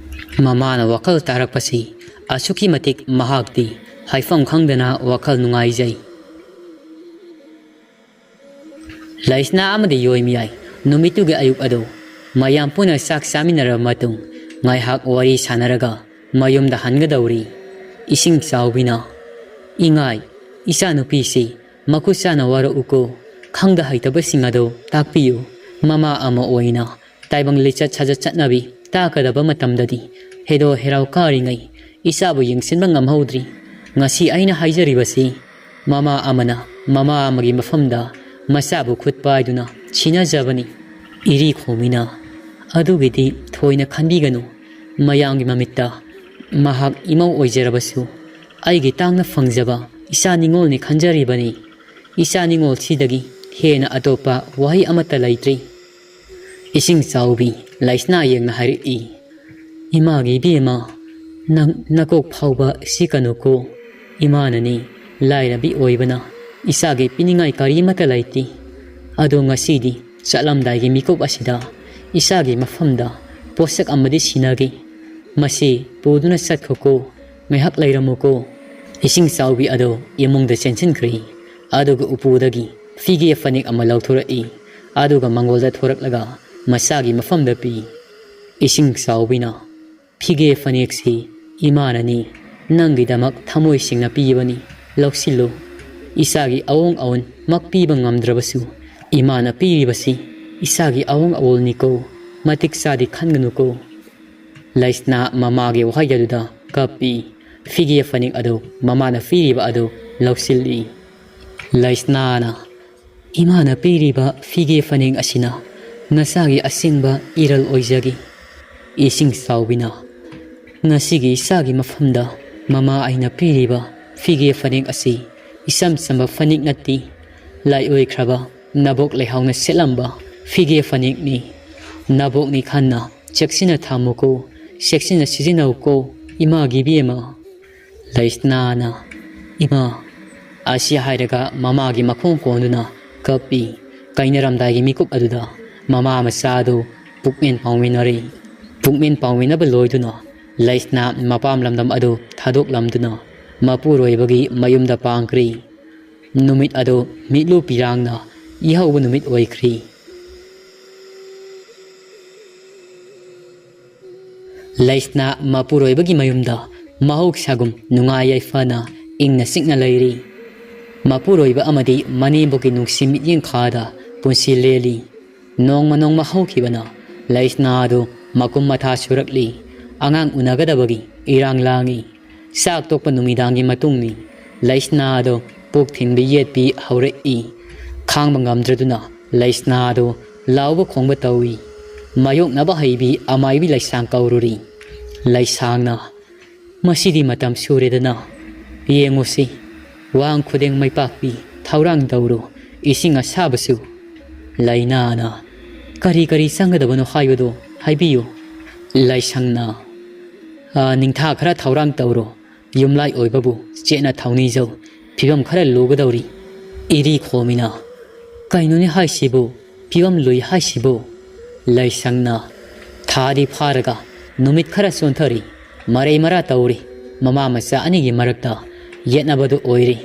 ꯃꯃꯥꯅ ꯋꯥꯈꯜ ꯇꯥꯔꯛꯄꯁꯤ ꯑꯁꯨꯛꯀꯤ ꯃꯇꯤꯛ ꯃꯍꯥꯛꯇꯤ ꯍꯥꯏꯐꯝ ꯈꯪꯗꯅ ꯋꯥꯈꯜ ꯅꯨꯡꯉꯥꯏꯖꯩ꯫ ꯂꯩꯁꯅꯥ ꯑꯃꯗꯤ ꯌꯣꯏꯃꯤꯌꯥꯏ ꯅꯨꯃꯤꯠꯇꯨꯒꯤ ꯑꯌꯨꯛ ꯑꯗꯨ ꯃꯌꯥꯝ ꯄꯨꯟꯅ ꯆꯥꯛ ꯆꯥꯃꯤꯟꯅꯔꯕ ꯃꯇꯨꯡ ꯉꯥꯏꯍꯥꯛ ꯋꯥꯔꯤ ꯁꯥꯟꯅꯔꯒ ꯃꯌꯨꯝꯗ ꯍꯟꯒꯗꯧꯔꯤ꯫ ꯏꯁꯤꯡ ꯆꯥꯎꯕꯤꯅ, "ꯏꯉꯥꯏ, ꯏꯆꯥꯅꯨꯄꯤꯁꯤ ꯃꯈꯨꯠ ꯆꯥꯅ ꯋꯥꯔꯛꯎꯀꯣ, ꯈꯪꯗ ꯍꯩꯇꯕꯁꯤꯡ ꯑꯗꯨ ꯇꯥꯛꯄꯤꯌꯨ꯫ ꯃꯃꯥ ꯑꯃ ꯑꯣꯏꯅ ꯇꯥꯏꯕꯪ ꯂꯤꯆꯠ ꯁꯥꯖꯠ ꯆꯠꯅꯕꯤ ꯇꯥꯛꯀꯗꯕ ꯃꯇꯝꯗꯗꯤ ꯍꯦꯔꯣ ꯍꯦꯔꯥꯎ ꯀꯥꯔꯤꯉꯩ ꯏꯆꯥꯕꯨ ꯌꯦꯡꯁꯤꯟꯕ ꯉꯝꯍꯧꯗ꯭ꯔꯤ꯫ ꯉꯁꯤ ꯑꯩꯅ ꯍꯥꯏꯖꯔꯤꯕꯁꯤ ꯃꯃꯥ ꯑꯃꯅ ꯃꯃꯥ ꯑꯃꯒꯤ ꯃꯐꯝꯗ ꯃꯆꯥꯕꯨ ꯈꯨꯠ ꯄꯥꯏꯗꯨꯅ ꯁꯤꯟꯅꯖꯕꯅꯤ꯫" ꯏꯔꯤ ꯈꯣꯝꯃꯤꯅ, "ꯑꯗꯨꯒꯤꯗꯤ ꯊꯣꯏꯅ ꯈꯟꯕꯤꯒꯅꯨ꯫ ꯃꯌꯥꯝꯒꯤ ꯃꯃꯤꯠꯇ ꯃꯍꯥꯛ ꯏꯃꯧ ꯑꯣꯏꯖꯔꯕꯁꯨ ꯑꯩꯒꯤ ꯇꯥꯡꯅ ꯐꯪꯖꯕ ꯏꯆꯥ ꯅꯤꯉꯣꯜꯅꯤ ꯈꯟꯖꯔꯤꯕꯅꯤ꯫ ꯏꯆꯥ ꯅꯤꯉꯣꯜꯁꯤꯗꯒꯤ ꯍꯦꯟꯅ ꯑꯇꯣꯞꯄ ꯋꯥꯍꯩ ꯑꯃꯠꯇ ꯂꯩꯇ꯭ꯔꯤ꯫" ꯏꯁꯤꯡ ꯆꯥꯎꯕꯤ ꯂꯩꯁꯅꯥ ꯌꯦꯡꯅ ꯍꯥꯏꯔꯛꯏ, "ꯏꯃꯥꯒꯤ ꯏꯕꯦꯝꯃ, ꯅꯪ ꯅꯀꯣꯛ ꯐꯥꯎꯕ ꯁꯤꯀꯅꯨꯀꯣ꯫ ꯏꯃꯥꯅꯅꯤ ꯂꯥꯏꯔꯕꯤ ꯑꯣꯏꯕꯅ ꯏꯆꯥꯒꯤ ꯄꯤꯅꯤꯡꯉꯥꯏ ꯀꯔꯤꯃꯠꯇ ꯂꯩꯇꯦ꯫ ꯑꯗꯣ ꯉꯁꯤꯗꯤ ꯆꯠꯂꯝꯗꯥꯏꯒꯤ ꯃꯤꯀꯨꯞ ꯑꯁꯤꯗ ꯏꯆꯥꯒꯤ ꯃꯐꯝꯗ ꯄꯣꯠꯁꯛ ꯑꯃꯗꯤ ꯁꯤꯟꯅꯒꯦ꯫ ꯃꯁꯤ ꯄꯨꯗꯨꯅ ꯆꯠꯈꯣꯀꯣ, ꯉꯥꯏꯍꯥꯛ ꯂꯩꯔꯝꯃꯨꯀꯣ꯫" ꯏꯁꯤꯡ ꯆꯥꯎꯕꯤ ꯑꯗꯨ ꯏꯃꯨꯡꯗ ꯆꯦꯟꯁꯤꯟꯈ꯭ꯔꯦ꯫ ꯑꯗꯨꯒ ꯎꯄꯨꯗꯒꯤ ꯐꯤꯒꯦ ꯐꯅꯦꯛ ꯑꯃ ꯂꯧꯊꯣꯔꯛꯏ꯫ ꯑꯗꯨꯒ ꯃꯪꯒꯣꯜꯗ ꯊꯣꯔꯛꯂꯒ ꯃꯆꯥꯒꯤ ꯃꯐꯝꯗ ꯄꯤ꯫ ꯏꯁꯤꯡ ꯆꯥꯎꯕꯤꯅ, "ꯐꯤꯒꯦ ꯐꯅꯦꯛꯁꯤ ꯏꯃꯥꯅꯅꯤ ꯅꯪꯒꯤꯗꯃꯛ ꯊꯃꯣꯏ ꯁꯦꯡꯅ ꯄꯤꯕꯅꯤ, ꯂꯧꯁꯤꯜꯂꯨ꯫" ꯏꯁꯥꯒꯤ ꯑꯑꯣꯡ ꯑꯑꯣꯟꯃꯛ ꯄꯤꯕ ꯉꯝꯗ꯭ꯔꯕꯁꯨ, ꯏꯃꯥꯅ ꯄꯤꯔꯤꯕꯁꯤ ꯏꯁꯥꯒꯤ ꯑꯑꯣꯡ ꯑꯑꯣꯜꯅꯤꯀꯣ, ꯃꯇꯤꯛ ꯆꯥꯗꯦ ꯈꯟꯒꯅꯨꯀꯣ꯫ ꯂꯩꯁꯅꯥ ꯃꯃꯥꯒꯤ ꯋꯥꯍꯩ ꯑꯗꯨꯗ ꯀꯞꯄꯤ꯫ ꯐꯤꯒꯦ ꯐꯅꯦꯛ ꯑꯗꯨ ꯃꯃꯥꯅ ꯄꯤꯔꯤꯕ ꯑꯗꯨ ꯂꯧꯁꯤꯜꯂꯤ꯫ ꯂꯩꯁꯅꯥꯅ, "ꯏꯃꯥꯅ ꯄꯤꯔꯤꯕ ꯐꯤꯒꯦ ꯐꯅꯦꯛ ꯑꯁꯤꯅ ꯅꯆꯥꯒꯤ ꯑꯁꯦꯡꯕ ꯏꯔꯜ ꯑꯣꯏꯖꯒꯦ꯫" ꯏꯁꯤꯡ ꯆꯥꯎꯕꯤꯅ, "ꯉꯁꯤꯒꯤ ꯏꯆꯥꯒꯤ ꯃꯐꯝꯗ ꯃꯃꯥ ꯑꯩꯅ ꯄꯤꯔꯤꯕ ꯐꯤꯒꯦ ꯐꯅꯦꯛ ꯑꯁꯤ ꯏꯆꯝ ꯆꯝꯕ ꯐꯅꯦꯛ ꯅꯠꯇꯦ, ꯂꯥꯏ ꯑꯣꯏꯈ꯭ꯔꯕ ꯅꯕꯣꯛ ꯂꯩꯍꯥꯎꯅ ꯁꯦꯠꯂꯝꯕ ꯐꯤꯒꯦ ꯐꯅꯦꯛꯅꯤ꯫ ꯅꯕꯣꯛꯅꯤ ꯈꯟꯅ ꯆꯦꯛꯁꯤꯟꯅ ꯊꯝꯃꯨꯀꯣ, ꯆꯦꯛꯁꯤꯟꯅ ꯁꯤꯖꯤꯟꯅꯧꯀꯣ, ꯏꯃꯥꯒꯤ ꯏꯕꯦꯝꯃ꯫" ꯂꯩꯁꯅꯥꯅ, "ꯏꯃꯥ!" ꯑꯁꯤ ꯍꯥꯏꯔꯒ ꯃꯃꯥꯒꯤ ꯃꯈꯣꯡ ꯀꯣꯟꯗꯨꯅ ꯀꯞꯄꯤ꯫ ꯀꯥꯏꯅꯔꯝꯗꯥꯏꯒꯤ ꯃꯤꯀꯨꯞ ꯑꯗꯨꯗ ꯃꯃꯥ ꯃꯆꯥ ꯑꯗꯨ ꯄꯨꯛꯃꯦꯟ ꯄꯥꯎꯃꯤꯟꯅꯔꯤ꯫ ꯄꯨꯛꯃꯦꯟ ꯄꯥꯎꯃꯤꯟꯅꯕ ꯂꯣꯏꯗꯨꯅ ꯂꯩꯁꯅꯥ ꯃꯄꯥꯝ ꯂꯝꯗꯝ ꯑꯗꯨ ꯊꯥꯗꯣꯛꯂꯝꯗꯨꯅ ꯃꯄꯨꯔꯣꯏꯕꯒꯤ ꯃꯌꯨꯝꯗ ꯄꯥꯡꯈ꯭ꯔꯤ꯫ ꯅꯨꯃꯤꯠ ꯑꯗꯨ ꯃꯤꯠꯂꯨ ꯄꯤꯔꯥꯡꯅ ꯏꯍꯧꯕ ꯅꯨꯃꯤꯠ ꯑꯣꯏꯈ꯭ꯔꯤ꯫ ꯂꯩꯁꯅꯥ ꯃꯄꯨꯔꯣꯏꯕꯒꯤ ꯃꯌꯨꯝꯗ ꯃꯍꯧꯁꯥꯒꯨꯝ ꯅꯨꯡꯉꯥꯏ ꯌꯥꯏꯐꯅ ꯏꯪꯅ ꯆꯤꯛꯅ ꯂꯩꯔꯤ꯫ ꯃꯄꯨꯔꯣꯏꯕ ꯑꯃꯗꯤ ꯃꯅꯦꯝꯕꯣꯛꯀꯤ ꯅꯨꯡꯁꯤ ꯃꯤꯠꯌꯦꯡ ꯈꯥꯗ ꯄꯨꯟꯁꯤ ꯂꯦꯜꯂꯤ꯫ ꯅꯣꯡꯃ ꯅꯣꯡꯃ ꯍꯧꯈꯤꯕꯅ ꯂꯩꯁꯅꯥ ꯑꯗꯨ ꯃꯀꯨꯝ ꯃꯊꯥ ꯁꯨꯔꯛꯂꯤ꯫ ꯑꯉꯥꯡ ꯎꯅꯒꯗꯕꯒꯤ ꯏꯔꯥꯡ ꯂꯥꯡꯏ꯫ ꯆꯥꯛ ꯇꯣꯛꯄ ꯅꯨꯃꯤꯗꯥꯡꯒꯤ ꯃꯇꯨꯡꯅꯤ꯫ ꯂꯩꯁꯅꯥ ꯑꯗꯨ ꯄꯨꯛ ꯊꯤꯟꯕꯤ ꯌꯦꯠꯄꯤ ꯍꯧꯔꯛꯏ꯫ ꯈꯥꯡꯕ ꯉꯝꯗ꯭ꯔꯗꯨꯅ ꯂꯩꯁꯅꯥ ꯑꯗꯨ ꯂꯥꯎꯕ ꯈꯣꯡꯕ ꯇꯧꯏ꯫ ꯃꯥꯌꯣꯛꯅꯕ ꯍꯩꯕꯤ ꯑꯃꯥꯏꯕꯤ ꯂꯩꯁꯥꯡ ꯀꯧꯔꯨꯔꯤ꯫ ꯂꯩꯁꯥꯡꯅ, "ꯃꯁꯤꯗꯤ ꯃꯇꯝ ꯁꯨꯔꯦꯗꯅ꯫ ꯌꯦꯡꯉꯨꯁꯤ, ꯋꯥꯍꯪ ꯈꯨꯗꯤꯡ ꯃꯩꯄꯥꯛꯄꯤ ꯊꯧꯔꯥꯡ ꯇꯧꯔꯨ, ꯏꯁꯤꯡ ꯑꯁꯥꯕꯁꯨ꯫" ꯂꯩꯅꯥꯅ, "ꯀꯔꯤ ꯀꯔꯤ ꯆꯪꯒꯗꯕꯅꯣ ꯍꯥꯏꯕꯗꯨ ꯍꯥꯏꯕꯤꯌꯨ꯫" ꯂꯩꯁꯪꯅ, "ꯑ, ꯅꯤꯡꯊꯥ ꯈꯔ ꯊꯧꯔꯥꯡ ꯇꯧꯔꯣ, ꯌꯨꯝꯂꯥꯏ ꯑꯣꯏꯕꯕꯨ ꯆꯦꯠꯅ ꯊꯧꯅꯤꯖꯧ, ꯐꯤꯕꯝ ꯈꯔ ꯂꯨꯒꯗꯧꯔꯤ꯫" ꯏꯔꯤ ꯈꯣꯝꯃꯤꯅ, "ꯀꯩꯅꯣꯅꯦ ꯍꯥꯏꯁꯤꯕꯨ? ꯐꯤꯕꯝ ꯂꯨꯏ ꯍꯥꯏꯁꯤꯕꯨ?" ꯂꯩꯁꯪꯅ, "ꯊꯥꯗꯤ ꯐꯥꯔꯒ ꯅꯨꯃꯤꯠ ꯈꯔ ꯆꯣꯟꯊꯔꯤ, ꯃꯔꯩ ꯃꯔꯥ ꯇꯧꯔꯤ, ꯃꯃꯥ ꯃꯆꯥ ꯑꯅꯤꯒꯤ ꯃꯔꯛꯇ ꯌꯦꯠꯅꯕꯗꯨ ꯑꯣꯏꯔꯤ꯫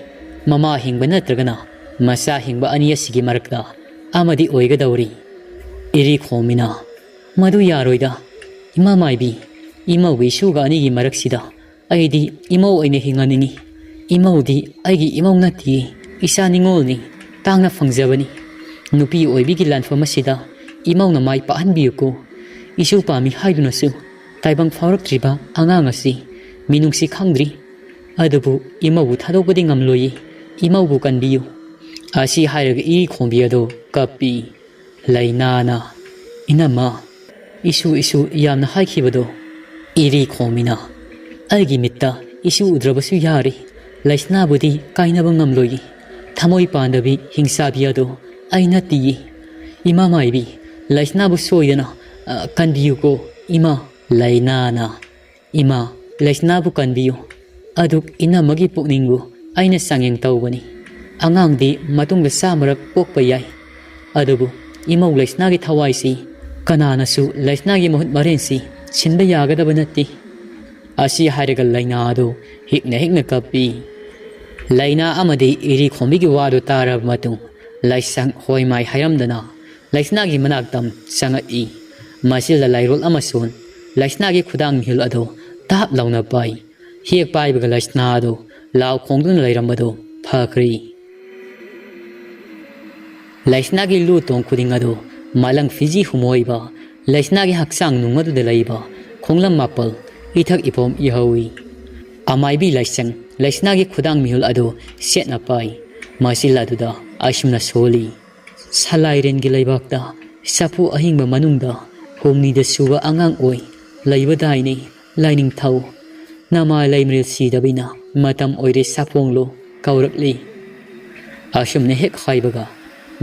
ꯃꯃꯥ ꯍꯤꯡꯕ ꯅꯠꯇ꯭ꯔꯒꯅ ꯃꯆꯥ ꯍꯤꯡꯕ ꯑꯅꯤ ꯑꯁꯤꯒꯤ ꯃꯔꯛꯇ ꯑꯃꯗꯤ ꯑꯣꯏꯒꯗꯧꯔꯤ꯫" ꯏꯔꯤ ꯈꯣꯝꯃꯤꯅ, "ꯃꯗꯨ ꯌꯥꯔꯣꯏꯗ, ꯏꯃꯥ ꯃꯥꯏꯕꯤ, ꯏꯃꯧꯒꯤ ꯏꯁꯨꯒ ꯑꯅꯤꯒꯤ ꯃꯔꯛꯁꯤꯗ ꯑꯩꯗꯤ ꯏꯃꯧ ꯑꯣꯏꯅ ꯍꯤꯡꯍꯟꯅꯤꯡꯏ꯫ "ꯏꯃꯧꯗꯤ ꯑꯩꯒꯤ ꯏꯃꯧ ꯅꯠꯇꯤꯌꯦ, ꯏꯆꯥ ꯅꯤꯉꯣꯜꯅꯤ, ꯇꯥꯡꯅ ꯐꯪꯖꯕꯅꯤ꯫ ꯅꯨꯄꯤ ꯑꯣꯏꯕꯤꯒꯤ ꯂꯥꯟꯐꯝ ꯑꯁꯤꯗ ꯏꯃꯧꯅ ꯃꯥꯏ ꯄꯥꯛꯍꯟꯕꯤꯌꯨꯀꯣ꯫ ꯏꯁꯨ ꯄꯥꯝꯃꯤ ꯍꯥꯏꯗꯨꯅꯁꯨ ꯇꯥꯏꯕꯪ ꯐꯥꯎꯔꯛꯇ꯭ꯔꯤꯕ ꯑꯉꯥꯡ ꯑꯁꯤ ꯃꯤꯅꯨꯡꯁꯤ ꯈꯪꯗ꯭ꯔꯤ꯫ ꯑꯗꯨꯕꯨ ꯏꯃꯧꯕꯨ ꯊꯥꯗꯣꯛꯄꯗꯤ ꯉꯝꯂꯣꯏꯌꯦ, ꯏꯃꯧꯕꯨ ꯀꯟꯕꯤꯌꯨ"꯫ ꯑꯁꯤ ꯍꯥꯏꯔꯒ ꯏꯔꯤ ꯈꯣꯡꯕꯤ ꯑꯗꯨ ꯀꯞꯄꯤ꯫ ꯂꯩꯅꯥꯅ, "ꯏꯅꯝꯃ, ꯏꯁꯨ ꯏꯁꯨ ꯌꯥꯝꯅ ꯍꯥꯏꯈꯤꯕꯗꯣ"꯫ ꯏꯔꯤ ꯈꯣꯡꯃꯤꯅ, "ꯑꯩꯒꯤ ꯃꯤꯠꯇ ꯏꯁꯨ ꯎꯗ꯭ꯔꯕꯁꯨ ꯌꯥꯔꯤ꯫ ꯂꯩꯁꯅꯥꯕꯨꯗꯤ ꯀꯥꯏꯅꯕ ꯉꯝꯂꯣꯏꯌꯦ꯫ ꯊꯃꯣꯏ ꯄꯥꯟꯗꯕꯤ ꯍꯤꯡꯁꯥꯕꯤ ꯑꯗꯣ ꯑꯩ ꯅꯠꯇꯤꯌꯦ꯫ ꯏꯃꯥ ꯃꯥꯏꯕꯤ, ꯂꯩꯁꯅꯥꯕꯨ ꯁꯣꯏꯗꯅ, ꯑ, ꯀꯟꯕꯤꯌꯨꯀꯣ, ꯏꯃꯥ"꯫ ꯂꯩꯅꯥꯅ, "ꯏꯃꯥ, ꯂꯩꯁꯅꯥꯕꯨ ꯀꯟꯕꯤꯌꯨ꯫ ꯑꯗꯨꯛ ꯏꯅꯝꯃꯒꯤ ꯄꯨꯛꯅꯤꯡꯕꯨ ꯑꯩꯅ ꯆꯥꯡꯌꯦꯡ ꯇꯧꯕꯅꯤ꯫ ꯑꯉꯥꯡꯗꯤ ꯃꯇꯨꯡꯗ ꯆꯥꯃꯔꯛ ꯄꯣꯛꯄ ꯌꯥꯏ꯫ ꯑꯗꯨꯕꯨ ꯏꯃꯧ ꯂꯩꯁꯅꯥꯒꯤ ꯊꯋꯥꯏꯁꯤ ꯀꯅꯥꯅꯁꯨ ꯂꯩꯁꯅꯥꯒꯤ ꯃꯍꯨꯠ ꯃꯔꯦꯟꯁꯤ ꯁꯤꯟꯕ ꯌꯥꯒꯗꯕ ꯅꯠꯇꯦ"꯫ ꯑꯁꯤ ꯍꯥꯏꯔꯒ ꯂꯩꯅꯥ ꯑꯗꯨ ꯍꯤꯛꯅ ꯍꯤꯛꯅ ꯀꯞꯄꯤ꯫ ꯂꯩꯅꯥ ꯑꯃꯗꯤ ꯏꯔꯤ ꯈꯣꯝꯕꯤꯒꯤ ꯋꯥꯗꯨ ꯇꯥꯔꯕ ꯃꯇꯨꯡ, ꯂꯥꯏꯁꯪ ꯍꯣꯏ ꯃꯥꯏ ꯍꯥꯏꯔꯝꯗꯅ ꯂꯩꯁꯅꯥꯒꯤ ꯃꯅꯥꯛꯇ ꯆꯪꯉꯛꯏ꯫ ꯃꯁꯤꯗ ꯂꯥꯏꯔꯣꯜ ꯑꯃꯁꯨꯡ ꯂꯩꯁꯅꯥꯒꯤ ꯈꯨꯗꯥꯡ ꯃꯤꯍꯨꯜ ꯑꯗꯨ ꯇꯥꯞ ꯂꯥꯎꯅ ꯄꯥꯏ꯫ ꯍꯦꯛ ꯄꯥꯏꯕꯒ ꯂꯩꯁꯅꯥ ꯑꯗꯨ ꯂꯥꯎ ꯈꯣꯡꯗꯨꯅ ꯂꯩꯔꯝꯕꯗꯨ ꯐꯈ꯭ꯔꯦ꯫ ꯂꯩꯁꯅꯥꯒꯤ ꯂꯨ ꯇꯣꯡ ꯈꯨꯗꯤꯡ ꯑꯗꯨ ꯃꯥꯂꯪ ꯐꯤꯖꯤ ꯍꯨꯝꯃꯣꯏꯕ ꯂꯩꯁꯅꯥꯒꯤ ꯍꯛꯆꯥꯡ ꯅꯨꯡ ꯑꯗꯨꯗ ꯂꯩꯕ ꯈꯣꯡꯂꯝ ꯃꯥꯄꯜ ꯏꯊꯛ ꯏꯄꯣꯝ ꯏꯍꯧꯏ꯫ ꯑꯃꯥꯏꯕꯤ ꯂꯥꯏꯁꯪ ꯂꯩꯁꯅꯥꯒꯤ ꯈꯨꯗꯥꯡ ꯃꯤꯍꯨꯜ ꯑꯗꯨ ꯁꯦꯠꯅ ꯄꯥꯏ꯫ ꯃꯆꯤꯜ ꯑꯗꯨꯗ ꯑꯁꯨꯝꯅ ꯁꯣꯜꯂꯤ: "ꯁꯂꯥꯏꯔꯦꯟꯒꯤ ꯂꯩꯕꯥꯛꯇ ꯆꯐꯨ ꯑꯍꯤꯡꯕ ꯃꯅꯨꯡꯗ ꯍꯨꯝꯅꯤꯗ ꯁꯨꯕ ꯑꯉꯥꯡ ꯑꯣꯏ ꯂꯩꯕꯗꯥꯏꯅꯦ ꯂꯥꯏꯅꯤꯡꯊꯧ꯫ ꯅꯃꯥ ꯂꯩꯃꯔꯦꯜ ꯁꯤꯗꯕꯤꯅ ꯃꯇꯝ ꯑꯣꯏꯔꯦ ꯁꯥꯐꯣꯡꯂꯨ" ꯀꯧꯔꯛꯂꯤ꯫ ꯑꯁꯨꯝꯅ ꯍꯦꯛ ꯍꯥꯏꯕꯒ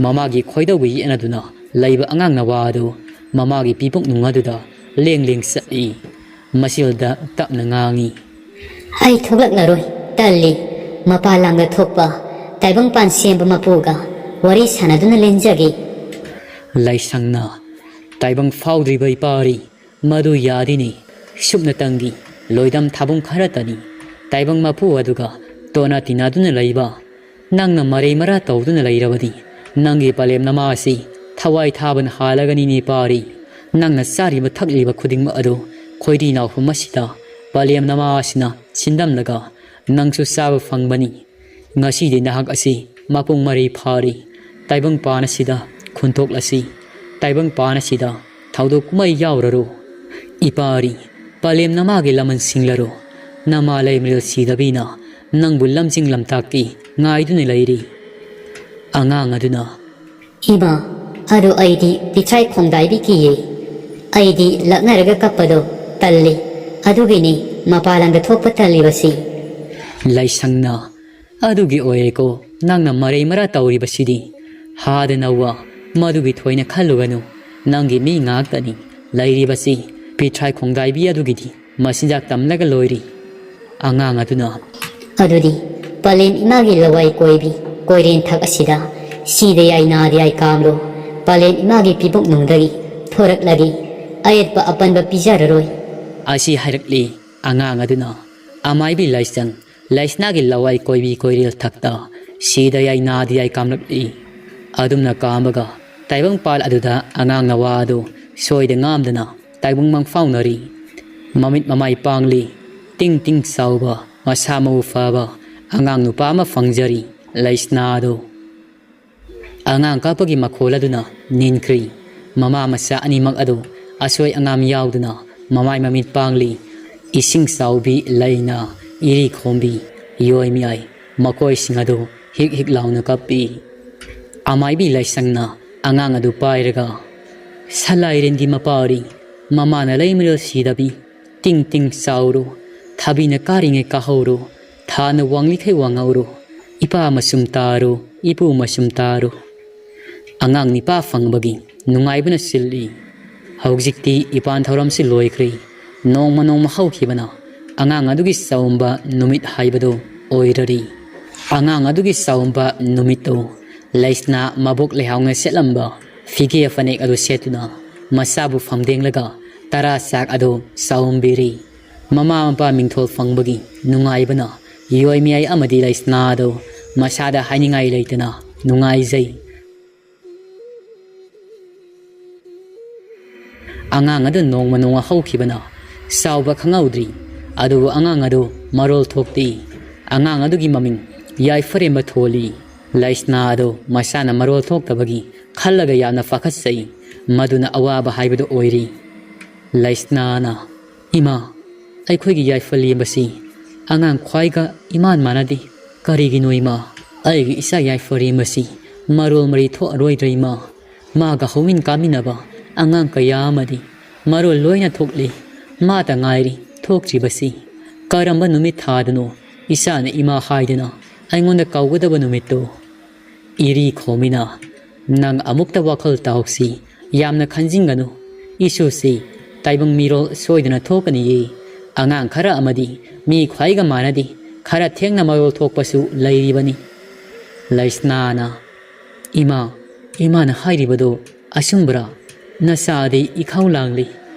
ꯃꯃꯥꯒꯤ ꯈꯣꯏꯗꯧꯒ ꯌꯦꯠꯅꯗꯨꯅ ꯂꯩꯕ ꯑꯉꯥꯡ ꯅꯋꯥ ꯑꯗꯨ ꯃꯃꯥꯒꯤ ꯄꯤꯕꯨꯛ ꯅꯨꯡ ꯑꯗꯨꯗ ꯂꯦꯡ ꯂꯦꯡ ꯆꯠꯂꯤ꯫ ꯃꯆꯤꯜꯗ ꯇꯞꯅ ꯉꯥꯡꯉꯤ: "ꯑꯩ ꯊꯣꯛꯂꯛꯂꯔꯣꯏ, ꯇꯜꯂꯤ꯫ ꯃꯄꯥ ꯂꯥꯡꯗ ꯊꯣꯛꯄ ꯇꯥꯏꯕꯪꯄꯥꯟ ꯁꯦꯝꯕ ꯃꯄꯨꯒ ꯋꯥꯔꯤ ꯁꯥꯟꯅꯗꯨꯅ ꯂꯦꯟꯖꯒꯦ"꯫ ꯂꯥꯏꯁꯪꯅ: "ꯇꯥꯏꯕꯪ ꯐꯥꯎꯗ꯭ꯔꯤꯕ ꯏꯄꯥꯔꯤ, ꯃꯗꯨ ꯌꯥꯗꯦꯅꯦ꯫ ꯁꯨꯞꯅꯇꯪꯒꯤ ꯂꯣꯏꯗꯝ ꯊꯥꯕꯨꯡ ꯈꯔꯇꯅꯤ ꯇꯥꯏꯕꯪ ꯃꯄꯨ ꯑꯗꯨꯒ ꯇꯣꯅꯥ ꯇꯤꯟꯅꯗꯨꯅ ꯂꯩꯕ꯫ ꯅꯪꯅ ꯃꯔꯩ ꯃꯔꯥ ꯇꯧꯗꯨꯅ ꯂꯩꯔꯕꯗꯤ ꯅꯪꯒꯤ ꯄꯂꯦꯝ ꯅꯃꯥ ꯑꯁꯤ ꯊꯋꯥꯏ ꯊꯥꯕꯅ ꯍꯥꯜꯂꯒꯅꯤꯅꯦ ꯄꯥꯔꯤ꯫ ꯅꯪꯅ ꯆꯥꯔꯤꯕ ꯊꯛꯂꯤꯕ ꯈꯨꯗꯤꯡꯃꯛ ꯑꯗꯨ ꯈꯣꯏꯔꯤ ꯅꯥꯎꯐꯝ ꯑꯁꯤꯗ ꯄꯂꯦꯝ ꯅꯃꯥ ꯑꯁꯤꯅ ꯁꯤꯟꯗꯝꯂꯒ ꯅꯪꯁꯨ ꯆꯥꯕ ꯐꯪꯕꯅꯤ꯫ ꯉꯁꯤꯗꯤ ꯅꯍꯥꯛ ꯑꯁꯤ ꯃꯄꯨꯡ ꯃꯔꯩ ꯐꯥꯔꯤ꯫ ꯇꯥꯏꯕꯪꯄꯥꯟ ꯑꯁꯤꯗ ꯈꯨꯟꯊꯣꯛꯂꯁꯤ꯫ ꯇꯥꯏꯕꯪꯄꯥꯟ ꯑꯁꯤꯗ ꯊꯧꯗꯣꯛ ꯀꯨꯝꯍꯩ ꯌꯥꯎꯔꯔꯣ꯫ ꯏꯄꯥꯔꯤ, ꯄꯂꯦꯝ ꯅꯃꯥꯒꯤ ꯂꯃꯟ ꯁꯤꯡꯂꯔꯣ꯫ ꯅꯃꯥ ꯂꯩꯃꯔꯦꯜ ꯁꯤꯗꯕꯤꯅ ꯅꯪꯕꯨ ꯂꯝꯖꯤꯡ ꯂꯝꯇꯥꯛꯀꯤ ꯉꯥꯏꯗꯨꯅ ꯂꯩꯔꯤ꯫ ꯑꯉꯥꯡ ꯑꯗꯨꯅ, ꯏꯃꯥ, ꯑꯗꯨ ꯑꯩꯗꯤ ꯄꯤꯊ꯭ꯔꯥꯏ ꯈꯣꯡꯗꯥꯏꯕꯤ ꯀꯤꯌꯦ꯫ ꯑꯩꯗꯤ ꯂꯛꯅꯔꯒ ꯀꯞꯄꯗꯣ ꯇꯜꯂꯤ꯫ ꯑꯗꯨꯒꯤꯅꯤ ꯃꯄꯥꯟ ꯂꯝꯗ ꯊꯣꯛꯄ ꯇꯜꯂꯤꯕꯁꯤ꯫ ꯂꯥꯏꯁꯪꯅ, ꯑꯗꯨꯒꯤ ꯑꯣꯏꯔꯦꯀꯣ ꯅꯪꯅ ꯃꯔꯩ ꯃꯔꯥ ꯇꯧꯔꯤꯕꯁꯤꯗꯤ꯫ ꯍꯥꯗꯅ ꯋꯥ, ꯃꯗꯨꯒꯤ ꯊꯣꯏꯅ ꯈꯜꯂꯨꯒꯅꯨ꯫ ꯅꯪꯒꯤ ꯃꯤ ꯉꯥꯛꯇꯅꯤ ꯂꯩꯔꯤꯕꯁꯤ꯫ ꯄꯤꯊ꯭ꯔꯥꯏ ꯈꯣꯡꯗꯥꯏꯕꯤ ꯑꯗꯨꯒꯤꯗꯤ ꯃꯆꯤꯟꯖꯥꯛ ꯇꯝꯂꯒ ꯂꯣꯏꯔꯤ꯫ ꯑꯉꯥꯡ ꯑꯗꯨꯅ, ꯑꯗꯨꯗꯤ ꯄꯂꯦꯝ ꯏꯃꯥꯒꯤ ꯂꯋꯥꯏ ꯀꯣꯏꯕꯤ ꯀꯣꯏꯔꯦꯟ ꯊꯛ ꯑꯁꯤꯗ ꯁꯤꯗ ꯌꯥꯏ ꯅꯥꯗ ꯌꯥꯏ ꯀꯥꯝꯂꯣ꯫ ꯄꯂꯦꯝ ꯏꯃꯥꯒꯤ ꯄꯤꯕꯨꯛꯅꯨꯡꯗꯒꯤ ꯊꯣꯔꯛꯂꯒꯦ꯫ ꯑꯌꯦꯠꯄ ꯑꯄꯟꯕ ꯄꯤꯖꯔꯔꯣꯏ꯫ ꯑꯁꯤ ꯍꯥꯏꯔꯛꯂꯤ ꯑꯉꯥꯡ ꯑꯗꯨꯅ꯫ ꯑꯃꯥꯏꯕꯤ ꯂꯥꯏꯁꯪ ꯂꯩꯁꯅꯥꯒꯤ ꯂꯋꯥꯏ ꯀꯣꯏꯕꯤ ꯀꯣꯏꯔꯦꯜ ꯊꯛꯇ ꯁꯤꯗ ꯌꯥꯏ ꯅꯥꯗ ꯌꯥꯏ ꯀꯥꯝꯂꯛꯂꯤ꯫ ꯑꯗꯨꯝꯅ ꯀꯥꯝꯕꯒ ꯇꯥꯏꯕꯪꯄꯥꯜ ꯑꯗꯨꯗ ꯑꯉꯥꯡ ꯅꯋꯥ ꯑꯗꯨ ꯁꯣꯏꯗ ꯉꯥꯝꯗꯅ ꯇꯥꯏꯕꯪ ꯃꯪꯐꯥꯎꯅꯔꯤ꯫ ꯃꯃꯤꯠ ꯃꯃꯥꯏ ꯄꯥꯡꯂꯤ꯫ ꯇꯤꯡ ꯇꯤꯡ ꯆꯥꯎꯕ, ꯃꯁꯥ ꯃꯎ ꯐꯕ ꯑꯉꯥꯡ ꯅꯨꯄꯥ ꯑꯃ ꯐꯪꯖꯔꯤ ꯂꯩꯁꯅꯥ ꯑꯗꯨ꯫ ꯑꯉꯥꯡ ꯀꯞꯄꯒꯤ ꯃꯈꯣꯜ ꯑꯗꯨꯅ ꯅꯤꯟꯈ꯭ꯔꯤ꯫ ꯃꯃꯥ ꯃꯆꯥ ꯑꯅꯤꯃꯛ ꯑꯗꯨ ꯑꯁꯣꯏ ꯑꯉꯥꯝ ꯌꯥꯎꯗꯅ ꯃꯃꯥꯏ ꯃꯃꯤꯠ ꯄꯥꯡꯂꯤ꯫ ꯏꯁꯤꯡ ꯆꯥꯎꯕꯤ ꯂꯩꯅ ꯏꯔꯤ ꯈꯣꯝꯕꯤ ꯌꯣꯏ ꯃꯤꯌꯥꯏ ꯃꯈꯣꯏꯁꯤꯡ ꯑꯗꯨ ꯍꯤꯛ ꯍꯤꯛ ꯂꯥꯎꯅ ꯀꯞꯄꯤ꯫ ꯑꯃꯥꯏꯕꯤ ꯂꯥꯏꯁꯪꯅ ꯑꯉꯥꯡ ꯑꯗꯨ ꯄꯥꯏꯔꯒ, ꯁꯂꯥꯏꯔꯦꯟꯒꯤ ꯃꯄꯥꯔꯤ, ꯃꯃꯥꯅ ꯂꯩꯃꯔꯦꯜ ꯁꯤꯗꯕꯤ, ꯇꯤꯡ ꯇꯤꯡ ꯆꯥꯎꯔꯨ, ꯊꯥꯕꯤꯅ ꯀꯥꯔꯤꯉꯩ ꯀꯥꯍꯧꯔꯨ, ꯊꯥꯅ ꯋꯥꯡꯂꯤꯈꯩ ꯋꯥꯡꯍꯧꯔꯨ, ꯏꯄꯥ ꯃꯆꯨꯝ ꯇꯥꯔꯨ, ꯏꯄꯨ ꯃꯆꯨꯝ ꯇꯥꯔꯨ꯫ ꯑꯉꯥꯡ ꯅꯤꯄꯥ ꯐꯪꯕꯒꯤ ꯅꯨꯡꯉꯥꯏꯕꯅ ꯆꯤꯜꯂꯤ꯫ ꯍꯧꯖꯤꯛꯇꯤ ꯏꯄꯥꯟ ꯊꯧꯔꯝꯁꯤ ꯂꯣꯏꯈ꯭ꯔꯦ꯫ ꯅꯣꯡꯃ ꯅꯣꯡꯃ ꯍꯧꯈꯤꯕꯅ ꯑꯉꯥꯡ ꯑꯗꯨꯒꯤ ꯆꯥꯎꯝꯕ ꯅꯨꯃꯤꯠ ꯍꯥꯏꯕꯗꯨ ꯑꯣꯏꯔꯔꯤ꯫ ꯑꯉꯥꯡ ꯑꯗꯨꯒꯤ ꯆꯥꯎꯝꯕ ꯅꯨꯃꯤꯠꯇꯨ ꯂꯩꯁꯅꯥ ꯃꯕꯣꯛ ꯂꯩꯍꯥꯎꯅ ꯁꯦꯠꯂꯝꯕ ꯐꯤꯒꯦ ꯐꯅꯦꯛ ꯑꯗꯨ ꯁꯦꯠꯇꯨꯅ ꯃꯆꯥꯕꯨ ꯐꯝꯗꯦꯡꯂꯒ ꯇꯔꯥ ꯆꯥꯛ ꯑꯗꯨ ꯆꯥꯎꯝꯕꯤꯔꯤ꯫ ꯃꯃꯥ ꯃꯄꯥ ꯃꯤꯡꯊꯣꯜ ꯐꯪꯕꯒꯤ ꯅꯨꯡꯉꯥꯏꯕꯅ ꯌꯣꯏ ꯃꯤꯌꯥꯏ ꯑꯃꯗꯤ ꯂꯩꯁꯅꯥ ꯑꯗꯨ ꯃꯁꯥꯗ ꯍꯥꯏꯅꯤꯡꯉꯥꯏ ꯂꯩꯇꯅ ꯅꯨꯡꯉꯥꯏꯖꯩ꯫ ꯑꯉꯥꯡ ꯑꯗꯨ ꯅꯣꯡꯃ ꯅꯣꯡꯃ ꯍꯧꯈꯤꯕꯅ ꯆꯥꯎꯕ ꯈꯪꯍꯧꯗ꯭ꯔꯤ꯫ ꯑꯗꯨꯕꯨ ꯑꯉꯥꯡ ꯑꯗꯨ ꯃꯔꯣꯜ ꯊꯣꯛꯇꯦ꯫ ꯑꯉꯥꯡ ꯑꯗꯨꯒꯤ ꯃꯃꯤꯡ ꯌꯥꯏꯐꯔꯦꯝꯕ ꯊꯣꯜꯂꯤ꯫ ꯂꯩꯁꯅꯥ ꯑꯗꯣ ꯃꯁꯥꯅ ꯃꯔꯣꯜ ꯊꯣꯛꯇꯕꯒꯤ ꯈꯜꯂꯒ ꯌꯥꯝꯅ ꯄꯥꯈꯠꯆꯩ꯫ ꯃꯗꯨꯅ ꯑꯋꯥꯕ ꯍꯥꯏꯕꯗꯨ ꯑꯣꯏꯔꯤ꯫ ꯂꯩꯁꯅꯥꯅ, "ꯏꯃꯥ, ꯑꯩꯈꯣꯏꯒꯤ ꯌꯥꯏꯐꯔꯦꯝꯕꯁꯤ ꯑꯉꯥꯡ ꯈ꯭ꯋꯥꯏꯒ ꯏꯃꯥꯟ ꯃꯥꯟꯅꯗꯦ꯫ ꯀꯔꯤꯒꯤꯅꯣ ꯏꯃꯥ? ꯑꯩꯒꯤ ꯏꯆꯥ ꯌꯥꯏꯐꯔꯦꯝꯕꯁꯤ ꯃꯔꯣꯜ ꯃꯔꯤ ꯊꯣꯛꯑꯔꯣꯏꯗ꯭ꯔꯥ ꯏꯃꯥ? ꯃꯥꯒ ꯍꯧꯃꯤꯟ ꯀꯥꯃꯤꯟꯅꯕ ꯑꯉꯥꯡ ꯀꯌꯥ ꯑꯃꯗꯤ ꯃꯔꯣꯜ ꯂꯣꯏꯅ ꯊꯣꯛꯂꯤ꯫ ꯃꯥꯇ ꯉꯥꯏꯔꯤ ꯊꯣꯛꯇ꯭ꯔꯤꯕꯁꯤ꯫ ꯀꯔꯝꯕ ꯅꯨꯃꯤꯠ ꯊꯥꯗꯅꯣ ꯏꯆꯥꯅ ꯏꯃꯥ ꯍꯥꯏꯗꯅ ꯑꯩꯉꯣꯟꯗ ꯀꯧꯒꯗꯕ ꯅꯨꯃꯤꯠꯇꯣ?" ꯏꯔꯤ ꯈꯣꯝꯃꯤꯅ, "ꯅꯪ ꯑꯃꯨꯛꯇ ꯋꯥꯈꯜ ꯇꯥꯎꯁꯤ, ꯌꯥꯝꯅ ꯈꯟꯖꯤꯟꯒꯅꯨ꯫ ꯏꯁꯨꯁꯤ ꯇꯥꯏꯕꯪ ꯃꯤꯔꯣꯜ ꯁꯣꯏꯗꯅ ꯊꯣꯛꯀꯅꯤꯌꯦ꯫ ꯑꯉꯥꯡ ꯈꯔ ꯑꯃꯗꯤ ꯃꯤ ꯈ꯭ꯋꯥꯏꯒ ꯃꯥꯟꯅꯗꯦ, ꯈꯔ ꯊꯦꯡꯅ ꯃꯔꯣꯜ ꯊꯣꯛꯄꯁꯨ ꯂꯩꯔꯤꯕꯅꯤ꯫" ꯂꯩꯁꯅꯥꯅ, "ꯏꯃꯥ, ꯏꯃꯥꯅ ꯍꯥꯏꯔꯤꯕꯗꯨ ꯑꯆꯨꯝꯕ꯭ꯔꯥ? ꯅꯆꯥꯗꯤ ꯏꯈꯧ ꯂꯥꯡꯂꯤ꯫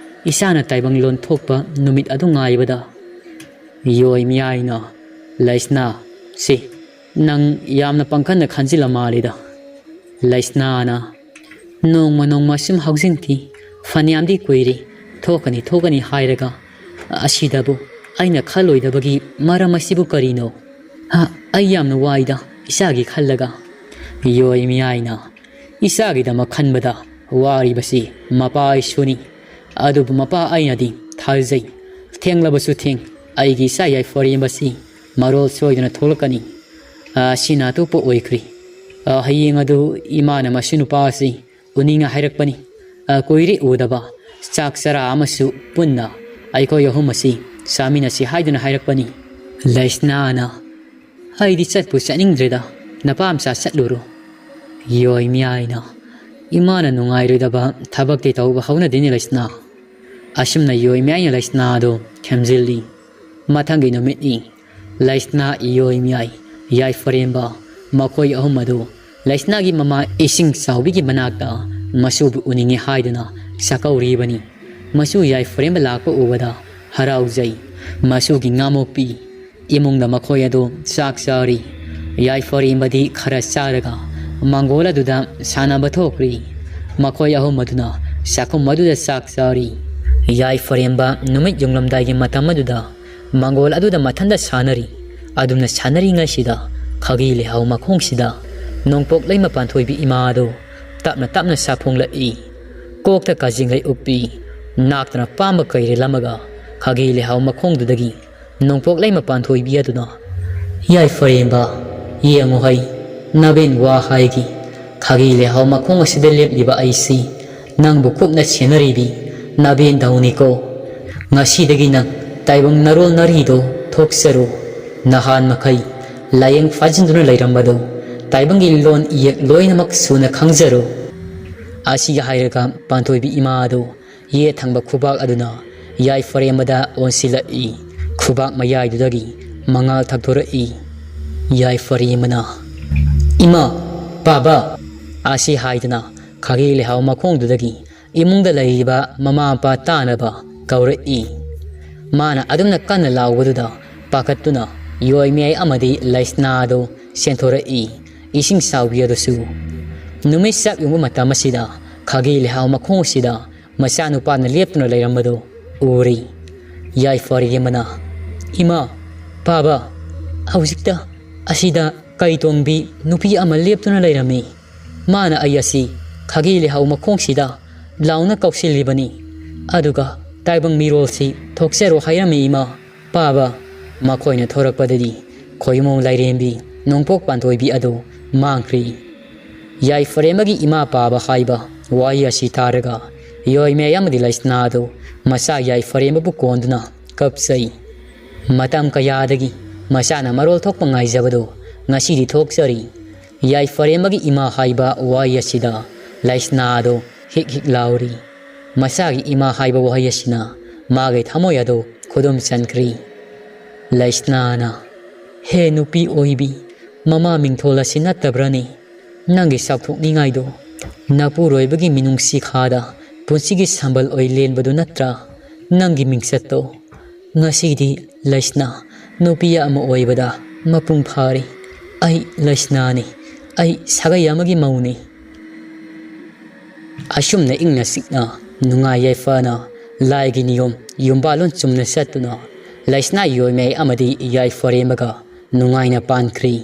ꯏꯆꯥꯅ ꯇꯥꯏꯕꯪ ꯂꯣꯟ ꯊꯣꯛꯄ ꯅꯨꯃꯤꯠ ꯑꯗꯨ ꯉꯥꯏꯕꯗ꯫" ꯌꯣꯏ ꯃꯤꯌꯥꯏꯅ, "ꯂꯩꯁꯅꯥ, ꯁꯤ, ꯅꯪ ꯌꯥꯝꯅ ꯄꯪꯈꯟꯗ ꯈꯟꯖꯤꯜꯂ ꯃꯥꯜꯂꯤꯗ꯫" ꯂꯩꯁꯅꯥꯅ, "ꯅꯣꯡꯃ ꯅꯣꯡꯃ ꯁꯨꯝ ꯍꯧꯖꯤꯟꯈꯤ꯫ ꯐꯅꯌꯥꯝꯗꯤ ꯀꯨꯏꯔꯦ꯫ ꯊꯣꯛꯀꯅꯤ, ꯊꯣꯛꯀꯅꯤ ꯍꯥꯏꯔꯒ ꯑꯁꯤꯗꯕꯨ ꯑꯩꯅ ꯈꯜꯂꯣꯏꯗꯕꯒꯤ ꯃꯔꯝ ꯑꯁꯤꯕꯨ ꯀꯔꯤꯅꯣ? ꯍ, ꯑꯩ ꯌꯥꯝꯅ ꯋꯥꯏꯗ ꯏꯆꯥꯒꯤ ꯈꯜꯂꯒ꯫" ꯌꯣꯏ ꯃꯤꯌꯥꯏꯅ, "ꯏꯆꯥꯒꯤꯗꯃꯛ ꯈꯟꯕꯗ ꯋꯥꯔꯤꯕꯁꯤ ꯃꯄꯥ ꯑꯩꯁꯨꯅꯤ꯫ ꯑꯗꯨꯕꯨ ꯃꯄꯥ ꯑꯩꯅꯗꯤ ꯊꯥꯖꯩ, ꯊꯦꯡꯂꯕꯁꯨ ꯊꯦꯡ ꯑꯩꯒꯤ ꯏꯆꯥ ꯌꯥꯏꯐꯔꯦꯝꯕꯁꯤ ꯃꯔꯣꯜ ꯁꯣꯏꯗꯅ ꯊꯣꯛꯂꯛꯀꯅꯤ꯫ ꯑ, ꯁꯤꯅ ꯑꯇꯣꯞꯄ ꯑꯣꯏꯈ꯭ꯔꯤ꯫ ꯑ, ꯍꯌꯦꯡ ꯑꯗꯨ ꯏꯃꯥꯅ ꯃꯁꯤ ꯅꯨꯄꯥ ꯑꯁꯤ ꯎꯅꯤꯡꯅ ꯍꯥꯏꯔꯛꯄꯅꯤ꯫ ꯑ, ꯀꯨꯏꯔꯦ ꯎꯗꯕ꯫ ꯆꯥꯛ ꯆꯔꯥ ꯑꯃꯁꯨ ꯄꯨꯟꯅ ꯑꯩꯈꯣꯏ ꯑꯍꯨꯝ ꯑꯁꯤ ꯆꯥꯃꯤꯟꯅꯁꯤ ꯍꯥꯏꯗꯨꯅ ꯍꯥꯏꯔꯛꯄꯅꯤ꯫" ꯂꯩꯁꯅꯥꯅ, "ꯑꯩꯗꯤ ꯆꯠꯄꯨ ꯆꯠꯅꯤꯡꯗ꯭ꯔꯦꯗ, ꯅꯄꯥꯝꯆꯥ ꯆꯠꯂꯨꯔꯣ꯫" ꯌꯣꯏ ꯃꯤꯌꯥꯏꯅ, "ꯏꯃꯥꯅ ꯅꯨꯡꯉꯥꯏꯔꯣꯏꯗꯕ ꯊꯕꯛꯇꯤ ꯇꯧꯕ ꯍꯧꯅꯗꯦꯅꯦ ꯂꯩꯁꯅꯥ꯫" ꯑꯁꯨꯝꯅ ꯌꯣꯏ ꯃꯤꯌꯥꯏꯅ ꯂꯩꯁꯅꯥꯗꯨ ꯊꯦꯝꯖꯤꯜꯂꯤ꯫ ꯃꯊꯪꯒꯤ ꯅꯨꯃꯤꯠꯅꯤ꯫ ꯂꯩꯁꯅꯥ, ꯌꯣꯏ ꯃꯤꯌꯥꯏ, ꯌꯥꯏꯐꯔꯦꯝꯕ, ꯃꯈꯣꯏ ꯑꯍꯨꯝ ꯑꯗꯨ ꯂꯩꯁꯅꯥꯒꯤ ꯃꯃꯥ ꯏꯁꯤꯡ ꯆꯥꯎꯕꯤꯒꯤ ꯃꯅꯥꯛꯇ ꯃꯆꯨꯕꯨ ꯎꯅꯤꯡꯉꯤ ꯍꯥꯏꯗꯨꯅ ꯆꯥꯛꯀꯧꯔꯤꯕꯅꯤ꯫ ꯃꯆꯨ ꯌꯥꯏꯐꯔꯦꯝꯕ ꯂꯥꯛꯄ ꯎꯕꯗ ꯍꯔꯥꯎꯖꯩ꯫ ꯃꯆꯨꯒꯤ ꯉꯥꯃꯣꯛꯄꯤ ꯏꯃꯨꯡꯗ ꯃꯈꯣꯏ ꯑꯗꯨ ꯆꯥꯛ ꯆꯥꯔꯤ꯫ ꯌꯥꯏꯐꯔꯦꯝꯕꯗꯤ ꯈꯔ ꯆꯥꯔꯒ ꯃꯪꯒꯣꯜ ꯑꯗꯨꯗ ꯁꯥꯟꯅꯕ ꯊꯣꯛꯈ꯭ꯔꯤ꯫ ꯃꯈꯣꯏ ꯑꯍꯨꯝ ꯑꯗꯨꯅ ꯆꯥꯛꯈꯨꯝ ꯑꯗꯨꯗ ꯆꯥꯛ ꯆꯥꯔꯤ꯫ ꯌꯥꯏꯐꯔꯦꯝꯕ ꯅꯨꯃꯤꯠ ꯌꯨꯡꯂꯝꯗꯥꯏꯒꯤ ꯃꯇꯝ ꯑꯗꯨꯗ ꯃꯪꯒꯣꯜ ꯑꯗꯨꯗ ꯃꯊꯟꯇ ꯁꯥꯟꯅꯔꯤ꯫ ꯑꯗꯨꯝꯅ ꯁꯥꯟꯅꯔꯤꯉꯩꯁꯤꯗ ꯈꯥꯒꯤ ꯂꯩꯍꯥꯎ ꯃꯈꯣꯡꯁꯤꯗ ꯅꯣꯡꯄꯣꯛ ꯂꯩꯃ ꯄꯥꯟꯊꯣꯏꯕꯤ ꯏꯃꯥ ꯑꯗꯨ ꯇꯞꯅ ꯇꯞꯅ ꯁꯥꯐꯣꯡꯂꯛꯏ꯫ ꯀꯣꯛꯇ ꯀꯥꯖꯤꯡꯂꯩ ꯎꯞꯄꯤ, ꯅꯥꯛꯇꯅ ꯄꯥꯝꯕ ꯀꯩꯔꯦꯜ ꯑꯃꯒ ꯈꯥꯒꯤ ꯂꯩꯍꯥꯎ ꯃꯈꯣꯡꯗꯨꯗꯒꯤ ꯅꯣꯡꯄꯣꯛ ꯂꯩꯃ ꯄꯥꯟꯊꯣꯏꯕꯤ ꯑꯗꯨꯅ, "ꯌꯥꯏꯐꯔꯦꯝꯕ, ꯌꯦꯡꯉꯨ ꯍꯩ, ꯅꯕꯦꯟ ꯋꯥ ꯍꯥꯏꯒꯤ, ꯈꯥꯒꯤ ꯂꯩꯍꯥꯎ ꯃꯈꯣꯡ ꯑꯁꯤꯗ ꯂꯦꯞꯂꯤꯕ ꯑꯩꯁꯤ ꯅꯪꯕꯨ ꯀꯨꯞꯅ ꯁꯦꯟꯅꯔꯤꯕꯤ ꯅꯕꯦꯟꯗꯧꯅꯤꯀꯣ꯫ ꯉꯁꯤꯗꯒꯤ ꯅꯪ ꯇꯥꯏꯕꯪ ꯅꯔꯣꯜ ꯅꯔꯤꯗꯣ ꯊꯣꯛꯆꯔꯨ꯫ ꯅꯍꯥꯟ ꯃꯈꯩ ꯂꯥꯏꯌꯦꯡ ꯐꯥꯖꯤꯟꯗꯨꯅ ꯂꯩꯔꯝꯕꯗꯣ ꯇꯥꯏꯕꯪꯒꯤ ꯂꯣꯟ ꯏꯌꯦꯛ ꯂꯣꯏꯅꯃꯛ ꯁꯨꯅ ꯈꯪꯖꯔꯨ"꯫ ꯑꯁꯤꯒ ꯍꯥꯏꯔꯒ ꯄꯥꯟꯊꯣꯏꯕꯤ ꯏꯃꯥ ꯑꯗꯨ ꯌꯦꯠ ꯊꯪꯕ ꯈꯨꯕꯥꯛ ꯑꯗꯨꯅ ꯌꯥꯏꯐꯔꯦꯝꯕꯗ ꯑꯣꯟꯁꯤꯜꯂꯛꯏ꯫ ꯈꯨꯕꯥꯛ ꯃꯌꯥꯏꯗꯨꯗꯒꯤ ꯃꯉꯥꯜ ꯊꯛꯇꯣꯔꯛꯏ꯫ ꯌꯥꯏꯐꯔꯦꯝꯕꯅ, "ꯏꯃꯥ, ꯄꯥꯕ!" ꯑꯁꯤ ꯍꯥꯏꯗꯨꯅ ꯈꯥꯒꯤ ꯂꯩꯍꯥꯎ ꯃꯈꯣꯡꯗꯨꯗꯒꯤ ꯏꯃꯨꯡꯗ ꯂꯩꯔꯤꯕ ꯃꯃꯥ ꯃꯄꯥ ꯇꯥꯅꯕ ꯀꯧꯔꯛꯏ꯫ ꯃꯥꯅ ꯑꯗꯨꯝꯅ ꯀꯟꯅ ꯂꯥꯎꯕꯗꯨꯗ ꯄꯥꯈꯠꯇꯨꯅ ꯌꯣꯏꯃꯌꯥꯏ ꯑꯃꯗꯤ ꯂꯩꯁꯅꯥ ꯑꯗꯨ ꯆꯦꯟꯊꯣꯔꯛꯏ꯫ ꯏꯁꯤꯡ ꯆꯥꯎꯕꯤ ꯑꯗꯨꯁꯨ꯫ ꯅꯨꯃꯤꯠ ꯆꯞ ꯌꯨꯡꯕ ꯃꯇꯝ ꯑꯁꯤꯗ ꯈꯥꯒꯤ ꯂꯩꯍꯥꯎ ꯃꯈꯣꯡ ꯑꯁꯤꯗ ꯃꯆꯥꯅꯨꯄꯥꯅ ꯂꯦꯞꯇꯨꯅ ꯂꯩꯔꯝꯕꯗꯨ ꯎꯔꯤ꯫ ꯌꯥꯏꯐꯔꯦꯝꯕꯅ, "ꯏꯃꯥ, ꯄꯥꯕ, ꯍꯧꯖꯤꯛꯇ ꯑꯁꯤꯗ ꯀꯩꯇꯣꯡꯕꯤ ꯅꯨꯄꯤ ꯑꯃ ꯂꯦꯞꯇꯨꯅ ꯂꯩꯔꯝꯃꯤ꯫ ꯃꯥꯅ ꯑꯩ ꯑꯁꯤ ꯈꯥꯒꯤ ꯂꯩꯍꯥꯎ ꯃꯈꯣꯡꯁꯤꯗ ꯂꯥꯎꯅ ꯀꯧꯁꯤꯜꯂꯤꯕꯅꯤ꯫ ꯑꯗꯨꯒ ꯇꯥꯏꯕꯪ ꯃꯤꯔꯣꯜꯁꯤ ꯊꯣꯛꯆꯔꯣ ꯍꯥꯏꯔꯝꯃꯤ, ꯏꯃꯥ, ꯄꯥꯕ"꯫ ꯃꯈꯣꯏꯅ ꯊꯣꯔꯛꯄꯗꯗꯤ ꯈꯣꯏꯃꯣ ꯂꯥꯏꯔꯦꯝꯕꯤ ꯅꯣꯡꯄꯣꯛ ꯄꯥꯟꯊꯣꯏꯕꯤ ꯑꯗꯨ ꯃꯥꯡꯈ꯭ꯔꯤ꯫ ꯌꯥꯏꯐꯔꯦꯝꯕꯒꯤ ꯏꯃꯥ ꯄꯥꯕ ꯍꯥꯏꯕ ꯋꯥꯍꯩ ꯑꯁꯤ ꯇꯥꯔꯒ ꯌꯣꯏꯃꯌꯥꯏ ꯑꯃꯗꯤ ꯂꯩꯁꯅꯥ ꯑꯗꯨ ꯃꯆꯥ ꯌꯥꯏꯐꯔꯦꯝꯕꯕꯨ ꯀꯣꯟꯗꯨꯅ ꯀꯞꯆꯩ꯫ ꯃꯇꯝ ꯀꯌꯥꯗꯒꯤ ꯃꯆꯥꯅ ꯃꯔꯣꯜ ꯊꯣꯛꯄ ꯉꯥꯏꯖꯕꯗꯨ ꯉꯁꯤꯗꯤ ꯊꯣꯛꯆꯔꯤ꯫ ꯌꯥꯏꯐꯔꯦꯝꯕꯒꯤ ꯏꯃꯥ ꯍꯥꯏꯕ ꯋꯥꯍꯩ ꯑꯁꯤꯗ ꯂꯩꯁꯅꯥ ꯑꯗꯨ ꯍꯤꯛ ꯍꯤꯛ ꯂꯥꯎꯔꯤ꯫ ꯃꯆꯥꯒꯤ ꯏꯃꯥ ꯍꯥꯏꯕ ꯋꯥꯍꯩ ꯑꯁꯤꯅ ꯃꯥꯒꯤ ꯊꯃꯣꯏ ꯑꯗꯨ ꯈꯨꯗꯨꯝ ꯆꯟꯈ꯭ꯔꯤ꯫ ꯂꯩꯁꯅꯥꯅ, "ꯍꯦ ꯅꯨꯄꯤ ꯑꯣꯏꯕꯤ, ꯃꯃꯥ ꯃꯤꯡꯊꯣꯜ ꯑꯁꯤ ꯅꯠꯇꯕ꯭ꯔꯅꯦ? ꯅꯪꯒꯤ ꯆꯥꯎꯊꯣꯛꯅꯤꯡꯉꯥꯏꯗꯣ ꯅꯄꯨꯔꯣꯏꯕꯒꯤ ꯃꯤꯅꯨꯡꯁꯤ ꯈꯥꯗ ꯄꯨꯟꯁꯤꯒꯤ ꯁꯝꯕꯜ ꯑꯣꯏ ꯂꯦꯟꯕꯗꯨ ꯅꯠꯇ꯭ꯔꯥ? ꯅꯪꯒꯤ ꯃꯤꯡꯆꯠꯇꯣ꯫ ꯉꯁꯤꯗꯤ ꯂꯩꯁꯅꯥ ꯅꯨꯄꯤ ꯑꯃ ꯑꯣꯏꯕꯗ ꯃꯄꯨꯡ ꯐꯥꯔꯦ꯫ ꯑꯩ ꯂꯩꯁꯅꯥꯅꯤ꯫ ꯑꯩ ꯁꯥꯒꯩ ꯑꯃꯒꯤ ꯃꯧꯅꯤ"꯫ ꯑꯁꯨꯝꯅ ꯏꯪꯅ ꯆꯤꯛꯅ ꯅꯨꯡꯉꯥꯏ ꯌꯥꯏꯐꯅ ꯂꯥꯏꯒꯤ ꯅꯤꯌꯣꯝ ꯌꯨꯝꯕꯥꯂꯣꯟ ꯆꯨꯝꯅ ꯆꯠꯇꯨꯅ ꯂꯩꯁꯅꯥ ꯌꯣꯏꯃꯩ ꯑꯃꯗꯤ ꯌꯥꯏꯐꯔꯦꯝꯕꯒ ꯅꯨꯡꯉꯥꯏꯅ ꯄꯥꯟꯈ꯭ꯔꯤ꯫